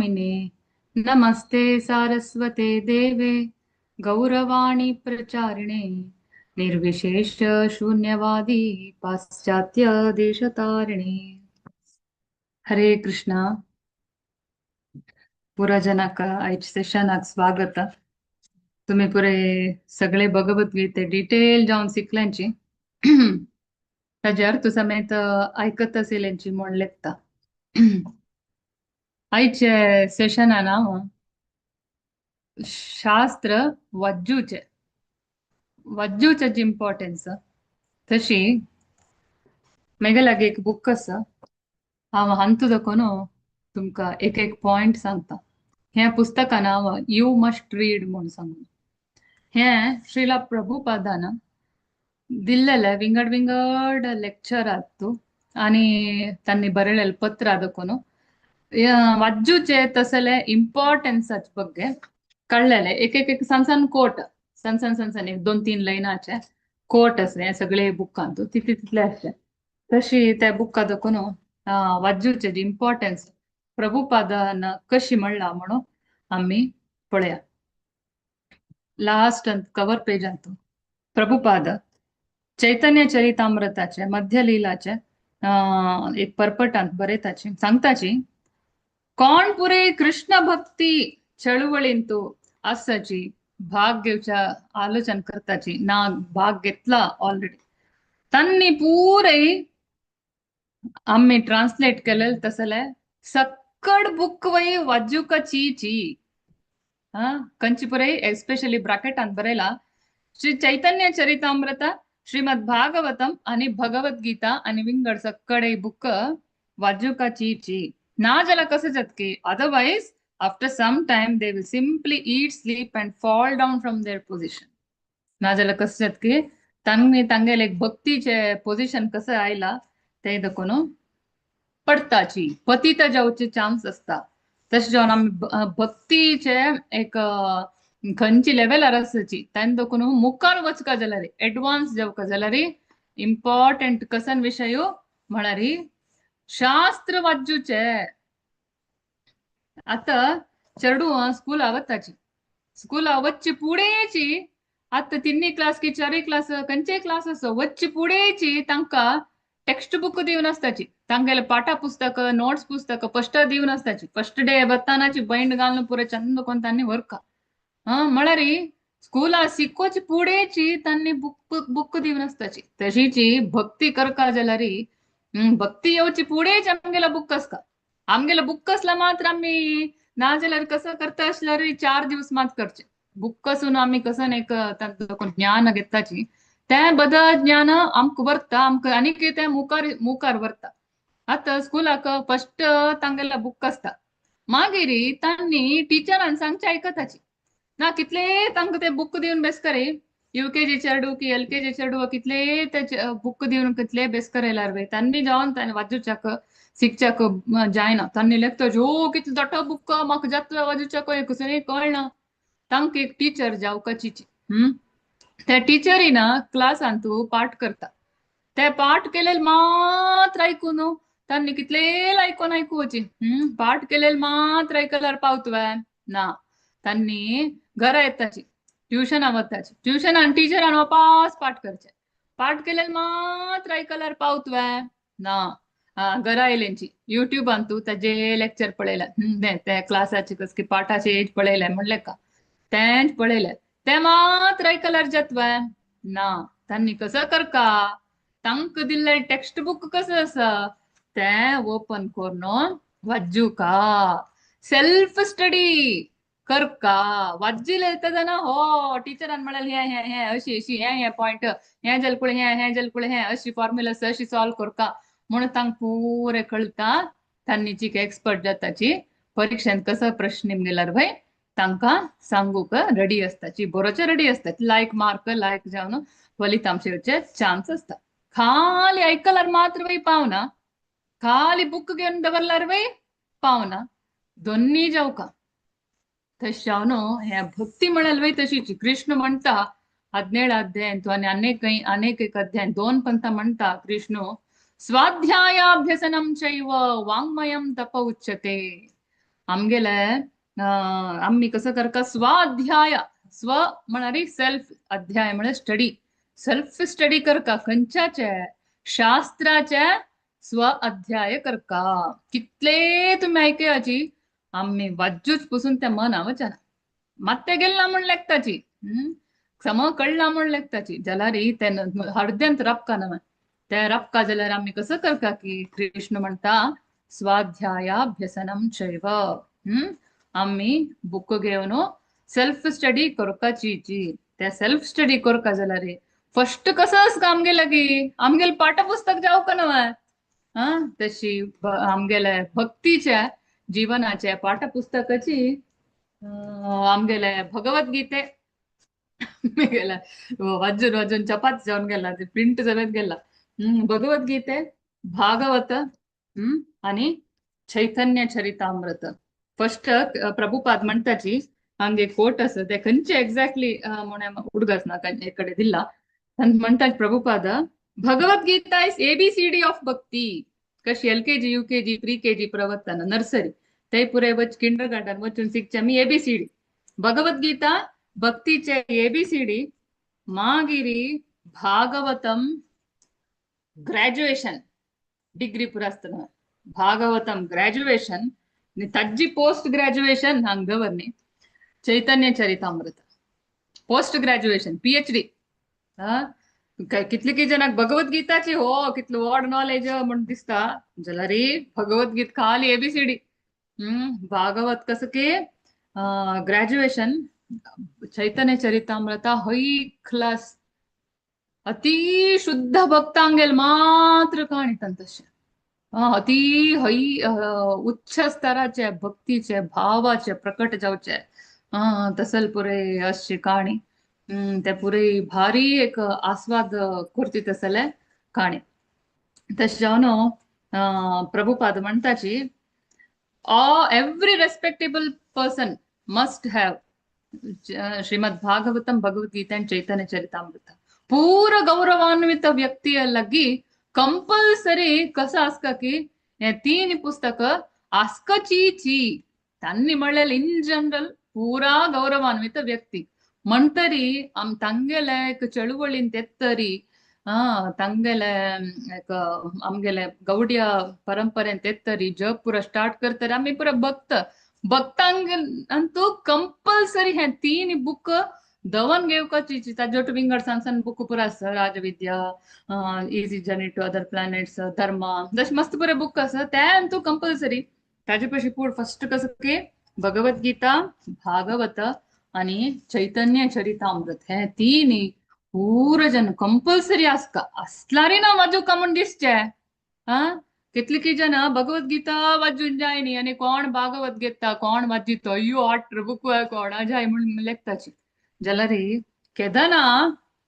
स्वामिने। नमस्ते सारस्वते देवे गौरवाणी प्रचारिणे निर्विशेष शून्यवादी पाश्चात्य देशतारिणे। हरे कृष्णा। पुरा जनाक आयच्या सेशनाक स्वागत। तुम्ही पुरे सगळे भगवद्गीते डिटेल जावन शिकल्यांची ताजे अर्थ समेत आयकत आशिल्ल्यांची म्हूण लेखता। आयचे सेशना नांव शास्त्र वाज्जूचे, वाज्जूचे इम्पॉर्टन्स। तशी मेगे लागीं एक बूक आसा, हांव हांतू दाखोवन तुमकां एक एक पॉयंट सांगता। हें पुस्तका नांव you must read म्हूण सांगून। हें श्रीला प्रभुपादान दिल्लेले विंगड विंगड लेक्चरांत आनी तांणी बरयलेले पत्रां दाखोवन वाज्जूचे तसले इम्पॉर्टन्साचे ಬಗ್ಗೆ कळ्ळेले एक एक एक सण सण कोट, सण सण सण सण एक दोन तीन लायनाचे कोट आसले हे सगळे बुकांत तितले तितले आसले। तशी त्या बुका दाखोवन वाज्जूचे इम्पॉर्टन्स प्रभुपादान कशी म्हणला म्हणून आमी पळया। लास्ट अंत कवर पेज अंत प्रभुपाद चैतन्य चरितामृताचे मध्यलीलाचे एक परपटांत बरयताची सांगताची, कोण पुरे कृष्ण भक्ती चळवळींतू आसाची भाग घेवच्या आलोचन करताची ना भाग घेतला ऑलरेडी तांणी पुरे आम्ही ट्रान्सलेट केलेले तसले सक्कड बुक वय वाजुका ची ची हा कंची पुरे एस्पेशली ब्रॅकेटांत बरयला श्री चैतन्य चरितामृत श्रीमद भागवतम आणि भगवद्गीता आणि विंगड सक्कडे बुक वाजुका ची ची ना जाल्यार कसं जातकी otherwise after some time they will simply eat sleep and fall down from their position. ना जाल्यार कसं जातकी तांणी तांगेले एक भक्तीचे पोझिशन कसं आयला ते दाखोवन पडताची पतित जावचे चान्स आसता। तशें जावन आमी भक्तीचे एक खंयची लेवलार आसाची तेन्ना दाखोवन मुखार वचका जाल्यार एडवान्स जावका जाल्यार इम्पॉर्टंट कसन विशय म्हळ्यार शास्त्र वाज्जूचे। आतां चेडूं स्कुला वताची, स्कुला वच्ची फुडेंची आतां तिन्ही क्लास की चारय क्लास खंयचेय क्लास आसो वच्ची फुडेंची तांकां टेक्स्ट बुक दिवन आसताची, तांगेले पाठा पुस्तक नोट्स पुस्तक फस्ट दिवन आसताची। फस्ट डे वतानाची बायंड घालून पुरो चंद कोन्न तांणी व्हरका हा म्हळ्यार स्कुला शिकोवची फुडेंची तांणी बुक बुक दिवन आसताची। तशीची भक्ती करका जाल्यार भक्ती येवची फुडेंच आमगेलो बुक आसता। आमगेलो बुक आसला मात्र आमी ना जाल्यार कसं करता आसल्यार 4 दिवस मात करचे बुक आसून आमी कसं एक तांचो ज्ञान घेताची तें बद ज्ञान आमकां व्हरता आमकां आनीक तें मुखार मुखार व्हरता। आतां स्कुलाक फस्ट तांगेलो बुक आसता, मागीर तांणी टिचरान सांगचें आयकताची ना कितले तांकां ते बुक दिवन बेसकरे UKG चेडू की LKG चेडू कितले ते बुक दिवन कितले बेसकरेल्यार वे तांणी जावन तांणी वाजुच्याक शिकच्याक जायना तांणी लेखता जो कितलो दोटो बुक म्हाका जातलो वाजुच्याक कसं कळना। तांकां एक टिचर जावकाची त्या टिचरीन क्लासांतू पाठ करता ते पाठ केलेले मात्र आयकून तांणी कितले आयकून आयकुवची पाठ केलेले मात्र आयकल्यार पावतवे ना तांणी घरा येताची ट्युशना वताची ट्युशनान टिचरान वापास पाठ करचे पाठ केलेले मात्र आयकल्यार पावतवे ना घरा आयल्यांची युट्यूबान तूं ताजे लेक्चर पळयले ते क्लासाचे कस की पाठाचे पळयले म्हणले का तेंच पळयले ते मात्र आयकल्यार जातवे ना तांणी कसं करका तांकां दिल्ले टेक्स्ट बुक कसं आसा तें ओपन करून वाजुका सेल्फ स्टडी करका वाज्जिले येता जाणा हो टिचरान म्हळ्यार हें हें हें अशी अशी हें हें पॉयंट हें जलकुळे हें हें जलकुळे हें अशी फॉर्म्युला अशी सॉल्व करका म्हणून तांकां पुरें कळटा। तांणी एक्सपर्ट जाताची परिक्षेंत कसो प्रश्न गेल्यार भाई तांकां सांगूक रेडी आसताची बरोचे रेडी आसता लायक मार्क लायक जावन फलितांश येवचे चान्स आसता। खाली आयकल्यार मात्र वय पावना, खाली बुक घेवन दवरल्यार वय पावना, दोन्ही जावका। तशें जावन हे भक्ती म्हळ्यार वय तशीच कृष्ण म्हणटा 17 अध्याय आनी अनेक अनेक एक अध्याय 2 पंथा म्हणटा कृष्ण स्वाध्यायाभ्यसनं चैव वाङ्मयं तप उच्यते। आमगेले आम्ही कसं करका स्वाध्याय, स्व म्हणारी सेल्फ, अध्याय म्हळ्यार स्टडी, सेल्फ स्टडी करका खंयच्याचे शास्त्राचे स्व अध्याय करका. कितले तुमी आयकयाची आम्ही वाज्जूच पसून त्या मना वचना मात्ते गेल ना म्हण लेखताची, सम कळना म्हण लेखताची, जाल्यार ते हर्द्यांत रपका ना ते रपका जाल्यार आमी कसं करका की कृष्ण म्हणटा स्वाध्यायाभ्यसनम चैव. आमी बुक घेवन सेल्फ स्टडी करपाची, त्या सेल्फ स्टडी करका जाल्यार फर्स्ट कसं आसता आमगेले की आमगेले पाठपुस्तक जावका न्हय, हा तशी आमगेले भक्तीच्या जीवनाच्या पाठपुस्तकाची आमगेले भगवद्गीते गेला वाजून वाजून चपाती जावन गेला ते प्रिंट जावन गेला. भगवद्गीते, भागवत आणि चैतन्य चरितामृत. फर्स्ट प्रभुपाद म्हणताची हांगे कोट आसा ते खंयचे एक्झॅक्टली म्हण उडगास ना कडेन दिला. म्हणतात Prabhupada Bhagavad Gita is ABCD of bhakti. कशी LKG UKG pre KG प्रवक्ताना nursery ते पुरे वच किंडर गार्डन वचून शिकचे आमी एबीसीडी. भगवद्गीता भक्तीचे एबीसीडी, मागिरी भागवतम ग्रॅज्युएशन डिग्री पुरा आसतना भागवतम ग्रॅज्युएशन ताजी पोस्ट ग्रॅज्युएशन हांग दवर Chaitanya Charitamrita post graduation PhD. कितले की जणांक भगवद्गीताची हो कितलो व्हड नॉलेज म्हण दिसता जाल्यार भगवद्गीत खाली एबीसीडी. भागवत कसं की ग्रॅज्युएशन, चैतन्य चरितामृता हय क्लास अति शुद्ध भक्तांगेल मात्र काणी तशें अति हय उच्च स्तराचे भक्तीचे भावाचे प्रकट जावचे तसल पुरे अशी काणी. ते पुरे भारी एक आस्वाद करती तसले काणी. तशें जावन Prabhupada म्हणटाची every respectable person must have Shrimad Bhagavatam, Bhagavad Gita and Chaitanya Charitamrita. पूर गौरवान्वित व्यक्ती कंपल्सरी कसं आसता की हे तीन पुस्तक आसकचीची तांणी म्हणलेले इन जनरल पुरा गौरवान्वित व्यक्ती म्हणतरी आम तांगेले एक चळवळीन तेत्तरी तांगेले एक आमगेले गौड्या परंपरेन तेत्तरी जग पुरा स्टार्ट करतरी आमी पुरा भक्त भक्तांक अंतू कंपल्सरी हे तीन बुक दवन घेवपाची. ताजे विंगड सान सान बुक पुरा आसा, Rajavidya, easy journey to other planets, Dharma, जशे मस्त पुरे बुक आसा ते अंतू कंपल्सरी. ताजे पशी पूण फर्स्ट कसं की भगवद्गीता, भागवत आणि चैतन्य चरितामृत हे तीन पूर जन कंपल्सरी आसका. असलारी ना वाजूका म्हण दिसचे. हा कितली की जन भगवद्गीता वाजून जाय न्ही आनी कोण भागवत घेता कोण वाजितो अय्यो आठ बुक कोणा जाय म्हण लेखताची. जाल्यार केदना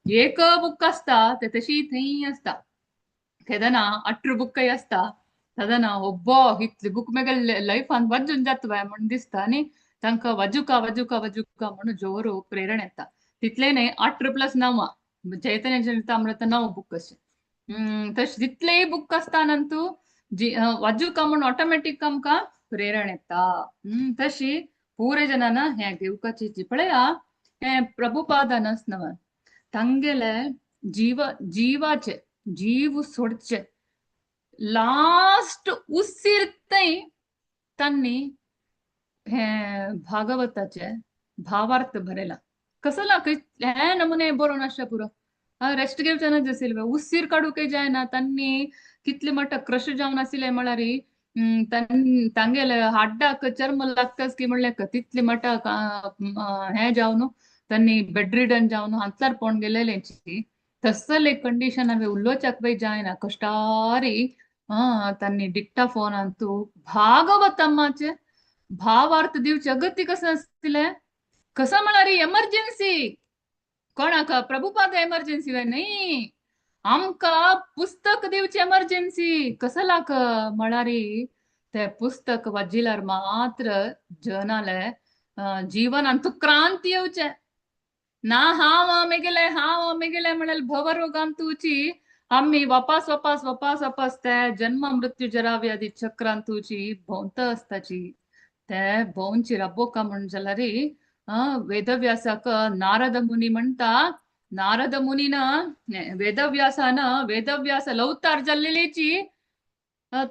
एक बुक आसता ते तशी थंय आसता, केदना अठरा बुकय आसता तेदना अब्बो इतले बुक मेगेले लायफान वाजून जाता बाय म्हण दिसता आनी तांकां वाजुका वाजुका वाजुका म्हणून जोर प्रेरणा येता. तितले न्हय 18 + 9 चैतन्य चरितामृत 9 बुक अशें. तशें तितलेय बुक आसता नंतू जी वाजुका म्हूण ऑटोमॅटीक आमकां प्रेरणा येता. तशी पुरे जनान हें घेवपाची. पळया हें प्रभुपादानच न्हय तांगेले जीव जीवाचे जीव सोडचे लास्ट उसीर थंय तांणी हे भागवताचे भावार्थ बरयला. कसो ना हे नमुने बरोवन आसचे पुरो रेस्ट घेवचे ना आशिल्ले उसीर काडूंकय जायना. तांणी कितले मोठो क्रश जावन आशिल्ले म्हळ्यार तांगेले हाड्डाक चर्म लागताच की म्हणल्यार तितले मोठो हें जावन तांणी बेड रिडन जावन हांतलार पळोवन गेलेलेची तसले कंडिशन हांवें उलोवच्याक पळय जायना कश्टारी. तांणी डिक्टा फोनांतू भागवतमाचे भावार्थ दिवचे अगत्य कसं आसलें कसं म्हळ्यार एमर्जन्सी कोणाक प्रभुपाद एमर्जन्सी न्ही आमकां पुस्तक दिवची एमर्जन्सी कसलाक म्हळ्यार ते पुस्तक वाजिल्यार मात्र जनाले जीवनांत क्रांती येवचे ना. हांव मेगेले हांव मेगेले म्हळ्यार भवरोगांतूची आमी वापास वापास वापास वापास ते जन्म मृत्यू जरा व्याधी चक्रांतूची भोंवत आसताची. ते भोंवची रब्बोका म्हण जाल्यार वेदव्यासाक नारद मुनी म्हणटा, नारद मुनीन वेदव्यासान वेदव्यास लवतार जाल्लेलेची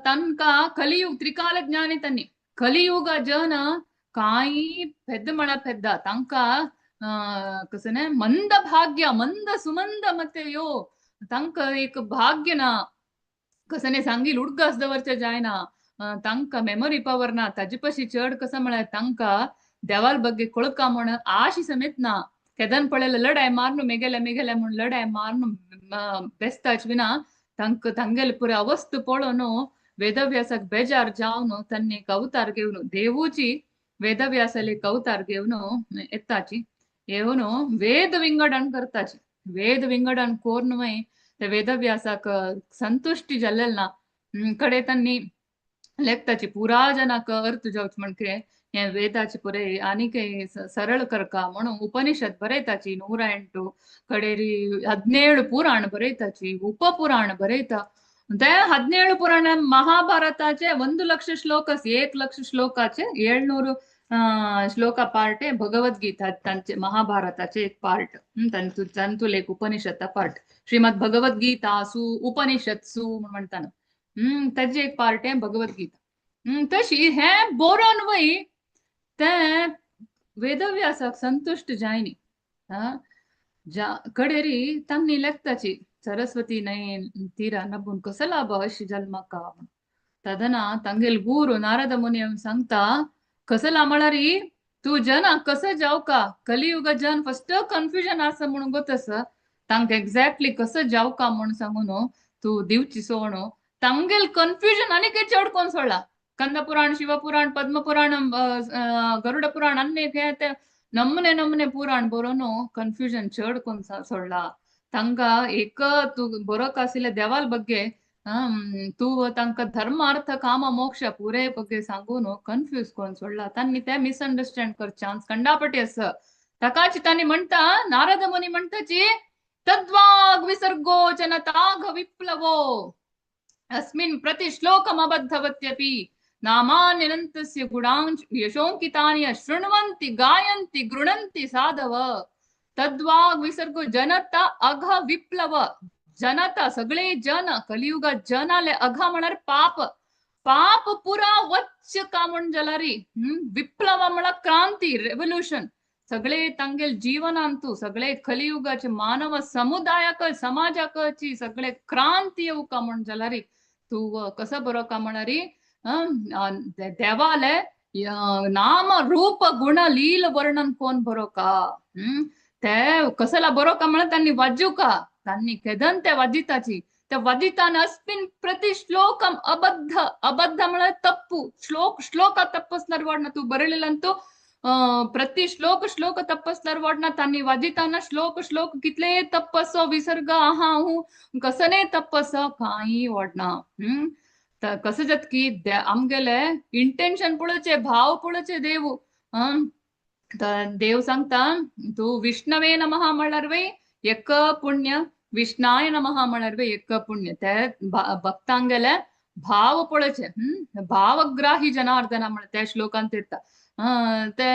तांकां कलियुग त्रिकाल ज्ञानी तांणी कलियुग जन कांय पेद्द म्हळ्यार पेद्द तांकां कसने मंद भाग्य मंद सुमंद मतेयो तांकां एक भाग्य ना कसने सांगील उडगास दवरचे जायना, तांकां मेमोरी पवर ना, ताजे पशी चड कसं म्हळ्यार तांकां देवाल ಬಗ್ಗೆ ಕೊಳಕ म्हण आशी समेत ना. केदन पळयले लढाय मारनु मेगेले मेगेले म्हूण लढाय मारनु बेस्ताच विना तांकां तांगेले पुरे अवस्थ पळोवन वेदव्यासाक बेजार जावन तांणी एक अवतार घेवन देवूची वेदव्यासाले एक अवतार घेवन येताची, येवन वेद विंगडण करताची. वेद विंगडण कोर्न मागीर ते वेदव्यासाक संतुश्टी जाल्लेल ना कडे तांणी लेखताची पुरा जनाक अर्थ जावच म्हणके हे वेदाची पुरे आनीक सरळ करका म्हणून उपनिषद बरयताची 108 कडेरी 17 पुराण बरयताची, उपपुराण बरयता. ते 17 पुराण महाभारताचे 1 ಲಕ್ಷ ಶ್ಲೋಕ, 1 ಲಕ್ಷ ಶ್ಲೋकाचे 700 श्लोका पार्ट आहे भगवद्गीता तांचे महाभारताचे एक पार्ट, तांतूल एक उपनिषद पार्ट श्रीमद भगवद्गीतासु उपनिषत्सु म्हणताना ताजे एक पार्ट आहे भगवद्गीता. तशी हे बरोवन वय ते वेदव्यासाक संतुष्ट जायनी. कडेरी तांणी लेखताची सरस्वती न्हंय तीरा नबून कसो लाभ अशी जल्माका. तदना तांगेल गुरू नारद मुनी सांगता कसला म्हळ्यार तूं जना कसं जाव का कलियुग जन फस्ट कन्फ्युजन आसा म्हणून गोतस तांकां एक्झॅक्टली कसं जाव का म्हणून सांगून तूं दिवची सोण तांगेल कन्फ्युजन आनीक चड कोण सोडला. कंदपुराण, शिवपुराण, पद्मपुराण, गरुड पुराण आनी ते नमने नमने पुराण बरोवन कन्फ्युजन चड कोण सोडला. तांकां एक तूं बरो आशिल्ल्या देवाल ಬಗ್ಗೆ तूं तांकां धर्म अर्थ काम मोक्ष पुरे ಬಗ್ಗೆ सांगून कन्फ्यूज कोण सोडला. तांणी ते मिसअंडरस्टँड कर चान्स कंडापटी आसा. ताकाची तांणी म्हणटा नारद मुनी म्हणटाची तद्वाग विसर्गोचन ताघ विप्लवो अस्मिन् प्रति श्लोकमबद्धवत्यपि नामान्यनन्तस्य गुणांश यशोंकितानि शृण्वन्ति गायन्ति गृणन्ति साधव. तद्वाग विसर्गो जनता अघ विप्लव जनता सगळे जन कलियुग जनाले अघ म्हळ्यार पाप, पाप पुरा वच्च का म्हण जाल्यार विप्लव म्हळ्यार क्रांती रेव्होल्युशन सगळे तांगेल जीवनांतू सगळे कलियुगाचे मानव समुदायाक समाजाकची सगळे क्रांती येवका म्हण जाल्यार तूं कसो बरो का म्हळ्यार देवाले नाम रूप गुण लील वर्णन कोण बरो का ते कसला बरो का म्हळ्यार तांणी वाजूका तांणी केदन ते वाजिताची ते वाजितान अस्मिन प्रति श्लोकम अबद्ध अबद्ध म्हळ्यार तप्पु श्लोक श्लोक तप्पसल्यार वाडना तूं बरयलेलं तूं प्रति श्लोक श्लोक तप्पसल्यार वाडना तांणी वाजिताना श्लोक श्लोक कितले तप्पसो विसर्ग आहा हूं कसने तप्पसो कांय वाडना. कसं जात की आमगेले इंटेन्शन पळोवचें भाव पळोवचें देव. देव सांगता तूं विष्णवे नमः म्हळ्यार वय एक पुण्य, विष्णाय नमः म्हळ्यार वय एक पुण्य. ते भक्तांगेले भाव पळोवचे भावग्राही जनार्दन म्हळ्यार त्या श्लोकांत येता ते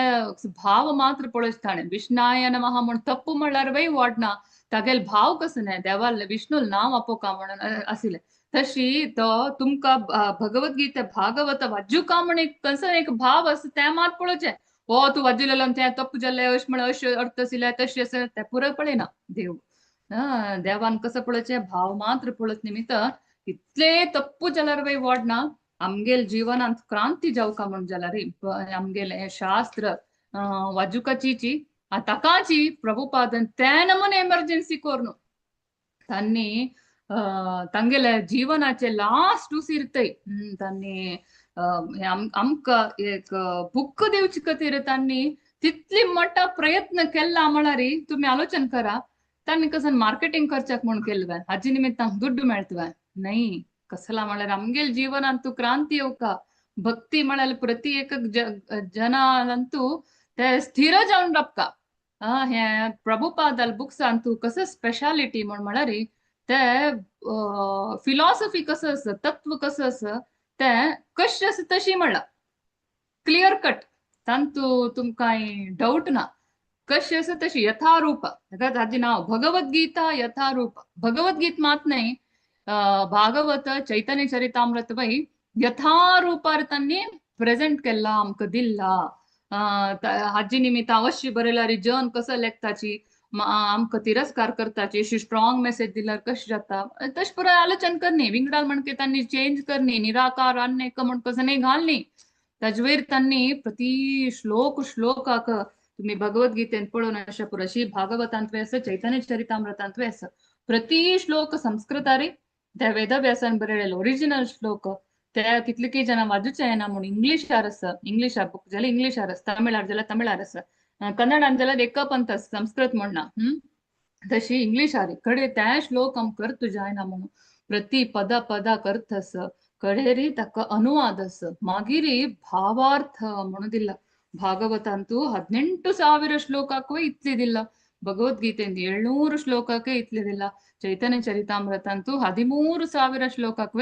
भाव मात्र पळोवचे ताणें विष्णाय नमः म्हण तप्पू म्हळ्यार वय वाडना तागेले भाव कसो न्हय देवाल विष्णूल नांव आपोवका म्हणून आशिल्लें. तशी तो तुमकां भगवद्गीता भागवत वाजुका म्हण एक कसो एक भाव आसा तें मात पळोवचें. ओ तूं वाजिलेलो तें तप्प जालें अशें म्हळ्यार अशें अर्थ आशिल्लें तशें आसा तें पुरो पळयना देव. देवान कसो पळोवचें भाव मात्र पळोवच निमित्त इतले तप्पू जाल्यार वय वाडना आमगेल जीवनांत क्रांती जावका म्हण जाल्यार आमगेलें शास्त्र वाजुकाची ताकाची प्रभुपादन ते नमुने एमर्जन्सी कोरून तांणी तांगेले जीवनाचे लास्ट उसीर थंय तांणी आमकां एक बुक दिवचे खातीर तांणी तितली मोठो प्रयत्न केला म्हळ्यार तुमी आलोचन करा तांणी कसं मार्केटिंग करच्याक म्हूण केल्लें हाजे निमित्तान दुड्डू मेळटले न्हय. कसला म्हळ्यार आमगेल जीवनांतू क्रांती येवका भक्ती म्हळ्यार प्रति एक जनांतू ते स्थिर जावन राबका. हे प्रभुपादाल बुक्सांतू कसं स्पेशालिटी म्हण म्हळ्यार ते फिलॉसॉफी कसं आसा तत्व कसं आसा ते कशें आसा तशी म्हणलां. क्लियर कट, तांतू तुमकां डाऊट ना, कशी आसा तशी यथारूप. ताका ताजें नांव भगवद्गीता यथारूप. भगवद्गीत मात न्हय, भागवत चैतन्य चरितामृत बाई यथारूपार तांणी प्रेझेंट केल्ला, आमकां दिल्ला. हाजी निमित्त अवश्य बरयल्यार जन कसो लेखताची, आमकां तिरस्कार करताची, अशी स्ट्रॉंग मेसेज दिल्यार कशें जाता, तशें पुराय आलोचन करनी. विंगडाल म्हणके तांणी चेंज करनी, निराकार अन्य म्हण कसं नाही घालनी. ताजे वयर तांणी प्रति श्लोक श्लोकाक तुम्ही भगवद्गीतेन पळोवन अशा पुरशी भागवतांत आसा, चैतन्य चरितामृतांत आसा, प्रति श्लोक संस्कृतारी त्या वेदव्यासान बरयलेलो ओरिजिनल श्लोक. त्या कितले जणां वाजूचे येना म्हूण इंग्लिशार आसा, इंग्लिशार बुक जाल्यार इंग्लिशार आसा, तमिळार जाल्यार तमिळार आसा, कन्नडान जाल्यार एक पंत आसा, संस्कृत म्हणना तशी इंग्लिशार कडे त्या श्लोक आमकां अर्थ जायना म्हणून प्रति पद पदाक अर्थ आसा, कडेरी ताका अनुवाद आसा, मागीर भावार्थ म्हणून दिला. ಭಾಗವತಂತೂ 18,000 ಶ್ಲೋಕಕ್ಕೂ ಇತ್ಲಿದಿಲ್ಲ, ಭಗವದ್ಗೀತೆಯಿಂದ 700 ಶ್ಲೋಕಕ್ಕೆ ಇತ್ಲಿದಿಲ್ಲ, ಚೈತನ್ಯ ಚರಿತಾಮೃತ ಅಂತೂ 13,000 ಶ್ಲೋಕಕ್ಕೂ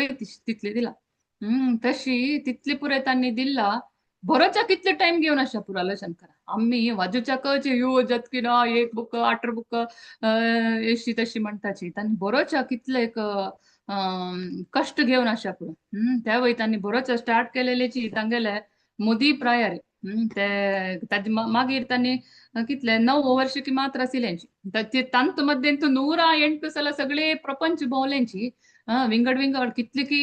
ತಿತ್ಲಿದಿಲ್ಲ. तशी तितली पुरे तांणी दिल्ला. बरोच्या कितले टाइम घेवन आशा पुरो आलोचन करा. आम्ही वाजूच्याकच यो जतकी ना एक बुक आठ बुक अशी तशी म्हणटाची, तांणी बरोच्या कितले एक कष्ट घेवन आशा पुरो. त्या वयर तांणी बरोच्या स्टार्ट केलेलेची तांगेले मोदी प्रायर. ते ताजे मागीर तांणी कितले 9 वर्ष की मात्र आशिल्ल्यांची तांत मध्येंत 108 सಲ सगळे प्रपंच भोंवल्यांची, विंगड विंगड कितले की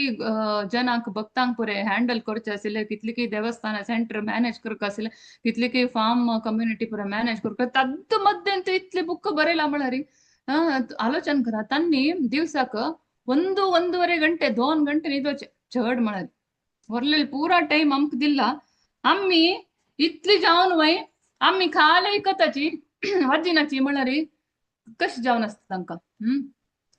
जनांक भक्तांक पुरे हँडल करचे आशिल्ले, कितले की देवस्थान सेंटर मॅनेज करपाक आशिल्ले, कितले की फार्म कम्युनिटी पुरे मॅनेज करपाक, तांत मध्येंत इतले बुक बरयला म्हळ्यार आलोचन करा. तांणी दिवसाक 1-1.5 ಗಂಟೆ 2 ಗಂಟೆ निदोचे चड म्हळ्यार, उरलेले पुरा टायम आमकां दिल्ला. आमी इतली जावन वय आमी खाली आयकताची वाजिनाची म्हळ्यार कशें जावन आसता तांकां.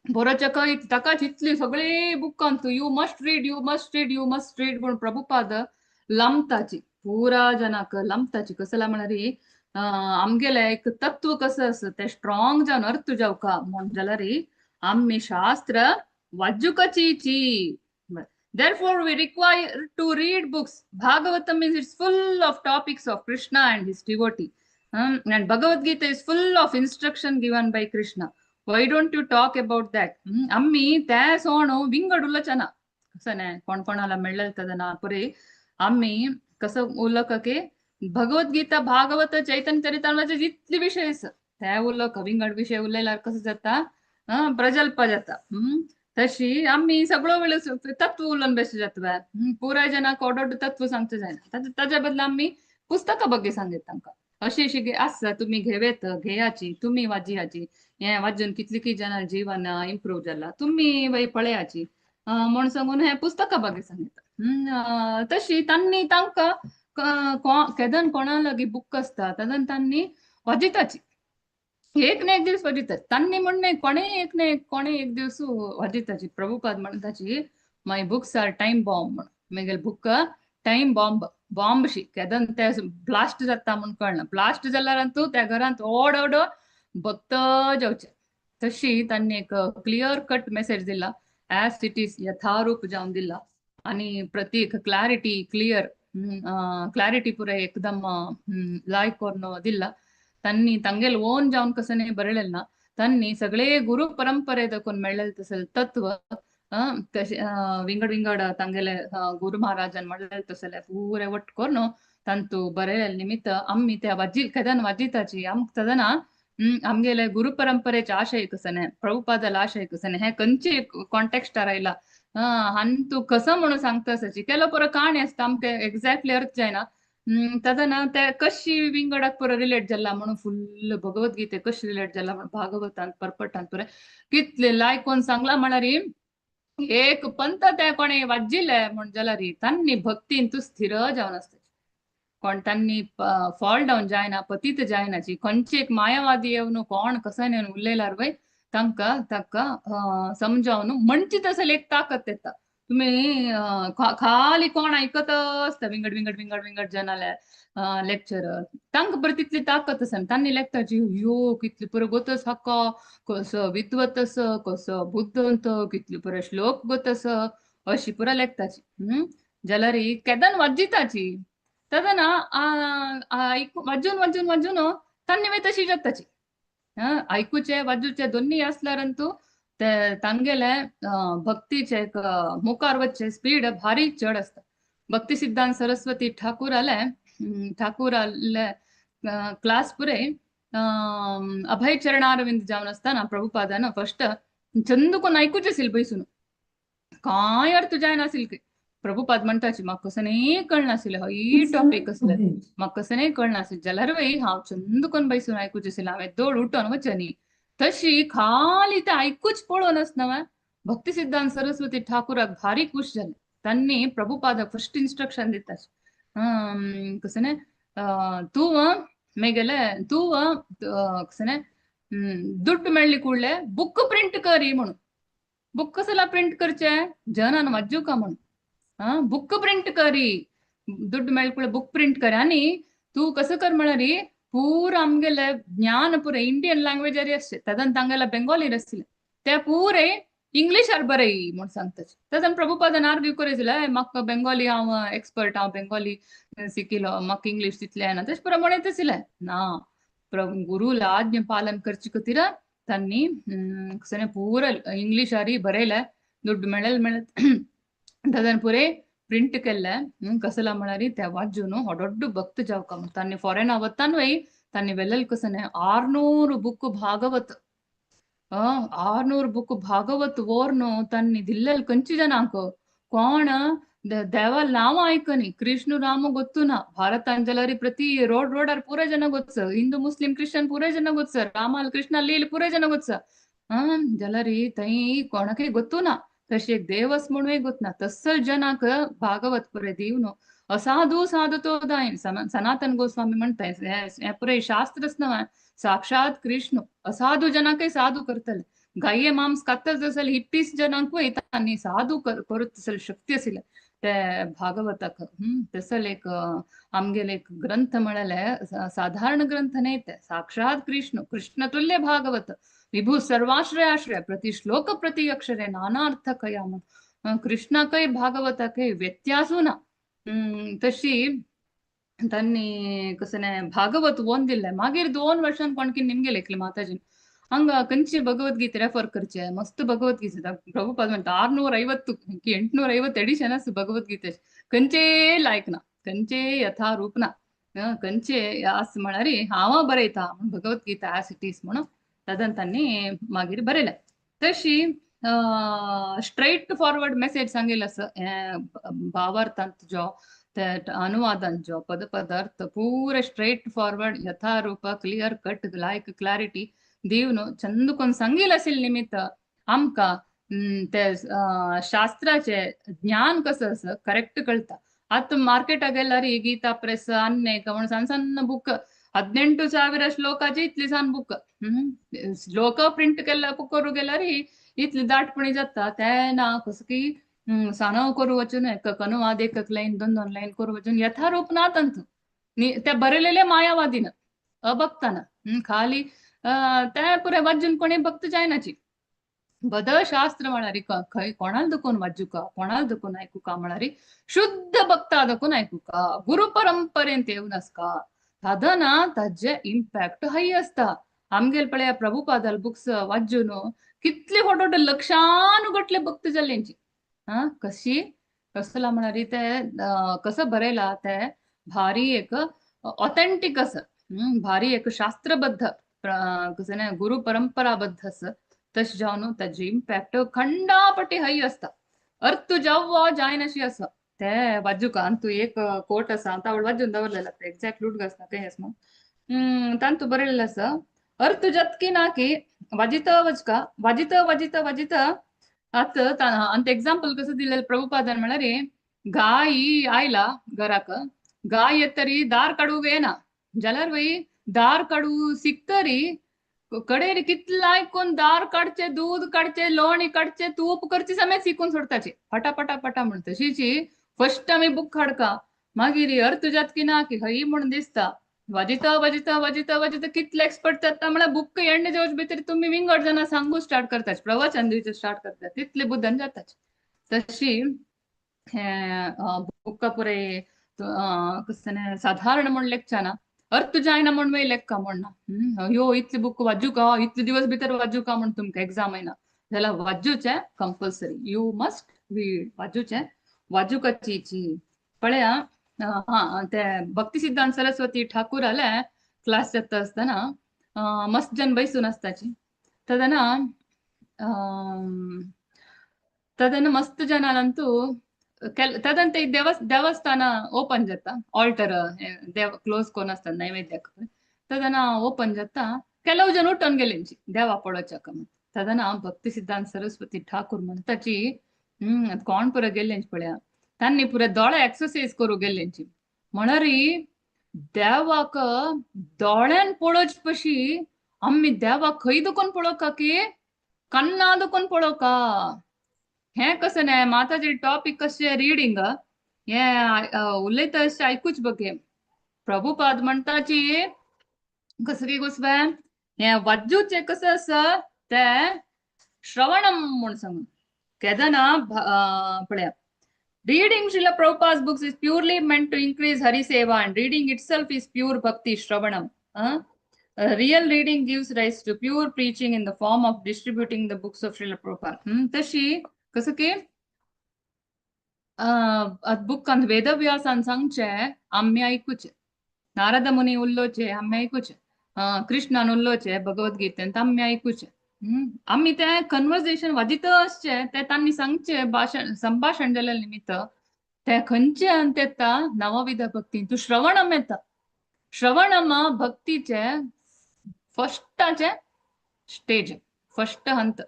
बरोच्या ताकाच इतली सगळे बुकांत you must read, you must read, you must read म्हूण प्रभुपाद लांबताची, पुरा जनाक लांबताची. कसला म्हळ्यार आमगेलें एक तत्व कसं आसा तें स्ट्रॉंग जावन अर्थ जावका म्हूण जाल्यार आमी शास्त्र वाजुकाची. Therefore, we require to read books. Bhagavatam is it's full of topics of Krishna and his devotee. And Bhagavad Gita is full of instruction given by Krishna. Why don't you talk about that? आम्ही त्या सोण विंगड उलचना कसं नाही कोण कोणाला मेळ्ळें ना पुरे आम्ही कसं उलक की भगवद्गीता भागवत चैतन्य चरितामृत जितले विषय आसा त्या उलक विंगड विषय उलयल्यार कसं जाता, प्रजल्प जाता. तशी आम्ही सगळो वेळ तत्व उलोवन बेस जाता, पुराय जनाक ओडोड तत्व सांगचे जायना, ताच्या बदला आम्ही पुस्तकां ಬಗ್ಗೆ सांगेत तांकां. अशी अशी आसा तुमी घेवेत घेयाची, तुमी वाजियाची, हें वाजून कितली की जणां जीवन इम्प्रूव जाला, तुमी वय पळयाची म्हूण सांगून हें पुस्तकां ಬಗ್ಗೆ सांगता. तशी तांणी तांकां केदन कोणा लागीं बुक आसता तेदन तांणी वाजिताची, एक ना एक दीस वाजितात. तांणी म्हण न्हय, कोणेय एक ना एक कोणेय एक दीस वाजिताची. Prabhupada म्हणटाची my books are time bomb म्हण, मागीर बुक टायम बॉम्ब, बॉम्ब शी केदन ते ब्लास्ट जाता म्हूण कळना, ब्लास्ट जाल्यार तूं त्या घरांत ओड ओड भक्त जावचे. तशी तांणी एक क्लियर कट मेसेज दिला, एज it is यथारूप जावन दिला आनी प्रतीक क्लॅरिटी क्लियर क्लॅरिटी पुराय एकदम लायक करून दिला. तांणी तांगेल ओन जावन कसं नाही बरयलें ना, तांणी सगळे गुरु परंपरे दाखोवन मेळ्ळें तसले तत्व तशें विंगड विंगड तांगेले गुरु महाराजान म्हणलें तसले पुरे वट करून तांतू बरयलें निमित्त आमी त्या वाजी केदन वाजिताची आमकां तेदना आमगेले गुरु परंपरेचे आशय कसं, प्रभुपादाला आशय कसं, हे खंयचे कॉन्टेक्स्टार आयला हांतू कसं म्हणून सांगता सची केलो पुरो काणी आसता आमकां एक्झॅक्टली अर्थ जायना. तेदना ते कशी विंगडाक पुरो रिलेट जाला म्हणून फुल्ल भगवद्गीते कशी रिलेट जाला म्हणून भागवतान परपटान पुरे कितले लायकोन सांगला म्हळ्यार एक पंत ते कोणे वाजिल्ले म्हण जाल्यार तांणी भक्तीन तूं स्थिर जावन आसता, कोण तांणी फॉल डावन जायना, पतीत जायनाची, खंयची एक मायावादी येवन कोण कसं येवन उलयल्यार वय तांकां ताका समजावन म्हणची तसली एक ताकत येता. तुम्ही खाली कोण आयकत आसता विंगड विंगड विंगड विंगड जनाले लेक्चर, तांकां बरी तितली ताकत आसना, तांणी लेखताची यो कितली पुरो गोतस हाका कसो विद्वत आसा, कसो बुद्धवंत, कितली पुरो श्लोक गोत आसा, अशी पुरो लेखताची. जाल्यार केदन वाजिताची तदना आयकू वाजून वाजून वाजून तन्निवे तशी जाताची. आयकुचे वाजूचे दोन्ही असल्यारंतू ते तांगेले भक्तीचे एक मुखार वचचे स्पीड भारी चड आसता. भक्ती सिद्धांत सरस्वती ठाकूर आले, ठाकूर आले क्लास पुरे अभय चरणारविंद जावन आसतना प्रभुपादान फस्ट चंद कोन्न आयकुचें आशिल्लें बैसून, कांय अर्थ जायनाशिल्लें. प्रभुपाद म्हणटाची म्हाका कसलें कळनाशिल्लें हय टॉपीक कसलें, म्हाका कसलें कळनाशिल्लें, जाल्यारूय हांव चंद कोन्न बैसून आयकुचें आशिल्लें. हांवें दोळ उठोन वचनी तशी खाली ते आयकूच पळोवन आसना. भक्ती सिद्धांत सरस्वती ठाकूराक भारी खुश जालें. तांणी प्रभुपादाक फस्ट इन्स्ट्रक्शन दिता, कसलें तूं मेगेले तूं कसलें दुड्ड मेळ्ळी ಕೂಡಲೇ ಬುಕ್ ಪ್ರಿಂಟ್ ಕರಿ म्हणून. बुक कसला प्रिंट करचे जनान वाजूका म्हणून. बुक प्रिंट करी, दुड्ड मेळ्ळे ಕೂಡಲೇ बुक प्रिंट कर आणि तूं कसं कर म्हळ्यार पूरा आमगेले ज्ञान पुरे इंडियन लँग्वेजारी आसचे, तदन तांगेले बेंगोली आसले ते पुरे इंग्लिशार बरय म्हूण सांगताचे. तदन प्रभुपादान आर्ग्यू करीत, म्हाका बेंगोली हांव एक्सपर्ट, हांव बेंगोली शिकिलो, म्हाका इंग्लिश तितलें येना, तशें पुरो म्हणत आशिल्लें ना. गुरुला आज्ञा पालन करचे खातीर तांणी कसलें पूरा इंग्लिशारी बरयलें, दुड्ड मेळेल मेळत तदन पुरे प्रिंट केल्ले. कसला म्हळ्यार ते वाजून होडोड्ड भक्त जावका म्हण तांणी फॉरेना वतानूय तांणी वेलेल कसने 600 बुक भागवत, 600 बुक भागवत वोर्न तांणी दिल्लेल कंची जनांक. कोण देवा नांव आयकनी, कृष्ण राम ಗೊತ್ತು ನಾ, ಭಾರತಾಂಜಲರಿ ಪ್ರತಿ ರೋಡ್ ರೋಡಾರ್ ಪೂರ ಜನ ಗೊತ್ತ, ಹಿಂದೂ ಮುಸ್ಲಿಂ ಕ್ರಿಶ್ಚಿಯನ್ ಪೂರ ಜನ ಗೊತ್ತ, ರಾಮ ಕೃಷ್ಣ ಅಲ್ಲಿ ಪೂರ ಜನ ಗೊತ್ತ. ಜಲರಿ ತೈ कोणाकय ಗೊತ್ತು ना, तशी एक देवस म्हणून ಗೊತ್ತ ना. तसल जनाक भागवत पुरे दीवन असाधू साधु तो दायन. सनातन गोस्वामी म्हणताय हें पुरे शास्त्रच नव्हे, साक्षात कृष्ण असाधू जनाकय साधू करतले. गाये मांस खातच जाल्यार हिप्पीस जनांकूय तांणी साधू करूत तसले शक्ती आशिल्ले ते भागवताक. तसल एक आमगेले एक ग्रंथ म्हळ्यार साधारण ग्रंथ न्हय ते, साक्षात कृष्ण, कृष्ण तुल्य भागवत, विभू सर्वाश्रय आश्रय, प्रति श्लोक प्रति अक्षरे नानार्थ कया म्हण. कृष्णाकय भागवताकय व्यत्यासू ना. तशी तांणी कसलें भागवत वोन दिल्लें. मागीर 2 वर्षां कोणकी निमगे लेखले माताजीन हंಗ ಕಂಚಿ ಭಗವದ್ಗೀತೆ ರೆಫರ್ करचे, मस्त ಭಗವದ್ಗೀತೆ. ಪ್ರಭುಪಾದ म्हणटा 650 850 ಎಡಿಷನ್ आसा भगवद्गीते, खंयचे लायक ना, खंयचे यथारूप ना, खंयचे आस म्हळ्यार हांव बरयता म्हण भगवद्गीता एज it is म्हणून तदन तांणी मागीर बरयलें. तशी स्ट्रेट फॉरवर्ड मेसेज सांगिल्लो आसा हें भावार्थांत जो ते अनुवादांत जो पद पदार्थ पूरा स्ट्रेट फॉरवर्ड यथारूप क्लियर कट लायक क्लॅरिटी दिवन चंद कोन्न सांगिल्लें आशिल्लें निमित्त आमकां ते शास्त्राचे ज्ञान कसं आसा करेक्ट कळटा. आतां मार्केटाक गेल्यार गीता प्रेस अन्नेक म्हण सಣ್ಣ ಸಣ್ಣ ಬುಕ್, 18,000 ಶ್ಲೋಕಾचे इतली सान बुक, श्लोक प्रिंट केल्ले करूं गेल्यार इतली दाटपणी जाता. तेन्ना कसं की सानो करूं वचून एक अनुवाद एक एक लायन दोन दोन लायन करूं वचून यथारूप ना तांतूं ते बरयलेले मायावादीन अभक्तान खाली ते पुरे वाजून कोणी भक्त जायनाची. बद शास्त्र म्हळ्यार खंय कोणाक दखून वाजुका, कोणाक दखून आयकुका म्हळ्यार शुद्ध भक्ता दखून आयकुका, गुरु परंपरेन येवन आसका, साधना ताजे इम्पॅक्ट हाय आसता. आमगेल पळया प्रभुपादाल बुक्स वाजून कितले फावट लक्षानुगटले भक्त जाल्यांची. हा कशी कसला म्हळ्यार ते कसं बरयला ते भारी एक ऑथेंटीक आसा, भारी एक शास्त्रबद्ध कसं ना गुरु परंपराबद्ध आसा. तशें जावन ताजी इम्पॅक्ट खंडापटी हाय आसता, अर्थ जावं जायनाशी आसा ते वाजुका. आनी तूं एक कोट आसा हांव तावळ वाजून दवरलेलो, एक्झॅक्ट लूट आसता खंय आसा म्हूण तांतू बरयलेलें आसा, अर्थ जातकी ना की वाजिता वचका वाजिता वाजिता वाजिता. आतां आनी एग्जाम्पल कसं दिलेलें प्रभुपादान म्हळ्यार गाय आयला घराक, गाय येतरी दार काडूंक येना जाल्यार वय दार काडू शिकतरी कडेर कितलें आयकून दार काडचे, दूद काडचे, लोणी काडचे, तूप करचे समेत शिकून सोडताची फटा फटा म्हण. तशीची फर्स्ट आमी बुक हाडका, मागीर अर्थ जातकी ना की हय म्हण दिसता, वाजिता वाजिता वाजिता वाजिता कितले एक्सपर्ट जाता म्हळ्यार बुक एंड जेवचे भितर तुमी विंगड जाणां सांगू स्टार्ट करतात, प्रवचन दिवचें स्टार्ट करतात, तितले बुद्धान जाताच. तशी हें बुका पुरे कसं साधारण म्हण लेखच्या ना अर्थ जायना म्हण मागीर लेखका म्हण ना. ह्यो इतले बुक वाजू का इतले दिवस भितर वाजू का म्हण तुमकां एग्जाम येना जाल्यार वाजूचें कंपल्सरी, you must read. वाजूचें वाजुकाची पळया. हा ते भक्ती सिद्धांत सरस्वती ठाकूर आले क्लास जाता आसतना मस्त जन बैसून आसताची तदना तदन मस्त जनांतू तदंते देवस्थान ओपन जाता, ಆಲ್ಟರ್ ದೇವ ಕ್ಲೋಸ್ कोन आसता नैवेद्याक तदना ओपन जाता. ಕೆಲವು ಜನ उठून गेलेंची देवा पळोवच्याक. तदना भक्ती सिद्धांत सरस्वती ठाकूर म्हणताची कोण पुरा गेल्लेंची पळया तांणी पुरा दोळे एक्सरसाइज करू गेल्लेंची म्हणरी देवाक दोळ्यान पळोवचे पशी आमी देवाक खंय दुखून पळोवका की कन्ना दुखून पळोवका. हें कसं न्हय माताजी टॉपिक कशें रिडींग हें उलयता अशें आयकूच बघे. प्रभुपाद म्हणटाची कसं की गोस्वामी हें वाजूचें कसं आसा तें श्रवणम म्हूण सांगून केदना पळया. Reading Srila Prabhupada's books is purely meant to increase Hari Seva, and reading itself is pure bhakti, Shravanam. Real reading gives rise to pure preaching in the form of distributing the books of Srila Prabhupada. तशी कसं की बुकान वेदव्यासान सांगचें आमी आयकुचें, नारद मुनी उल्लोचे आमी आयकुचें, कृष्णान उल्लोचे भगवद्गीतेन आमी आयकुचें. आमी तें कन्वर्सेशन वाजित आसचें तें तांणी सांगचें भाशण संभाशण जाल्ले निमित्त तें खंयचें अंत येता नवविध भक्ती तूं श्रवणम येता. श्रवणम भक्तीचें फस्टाचें स्टेज, फस्ट हंत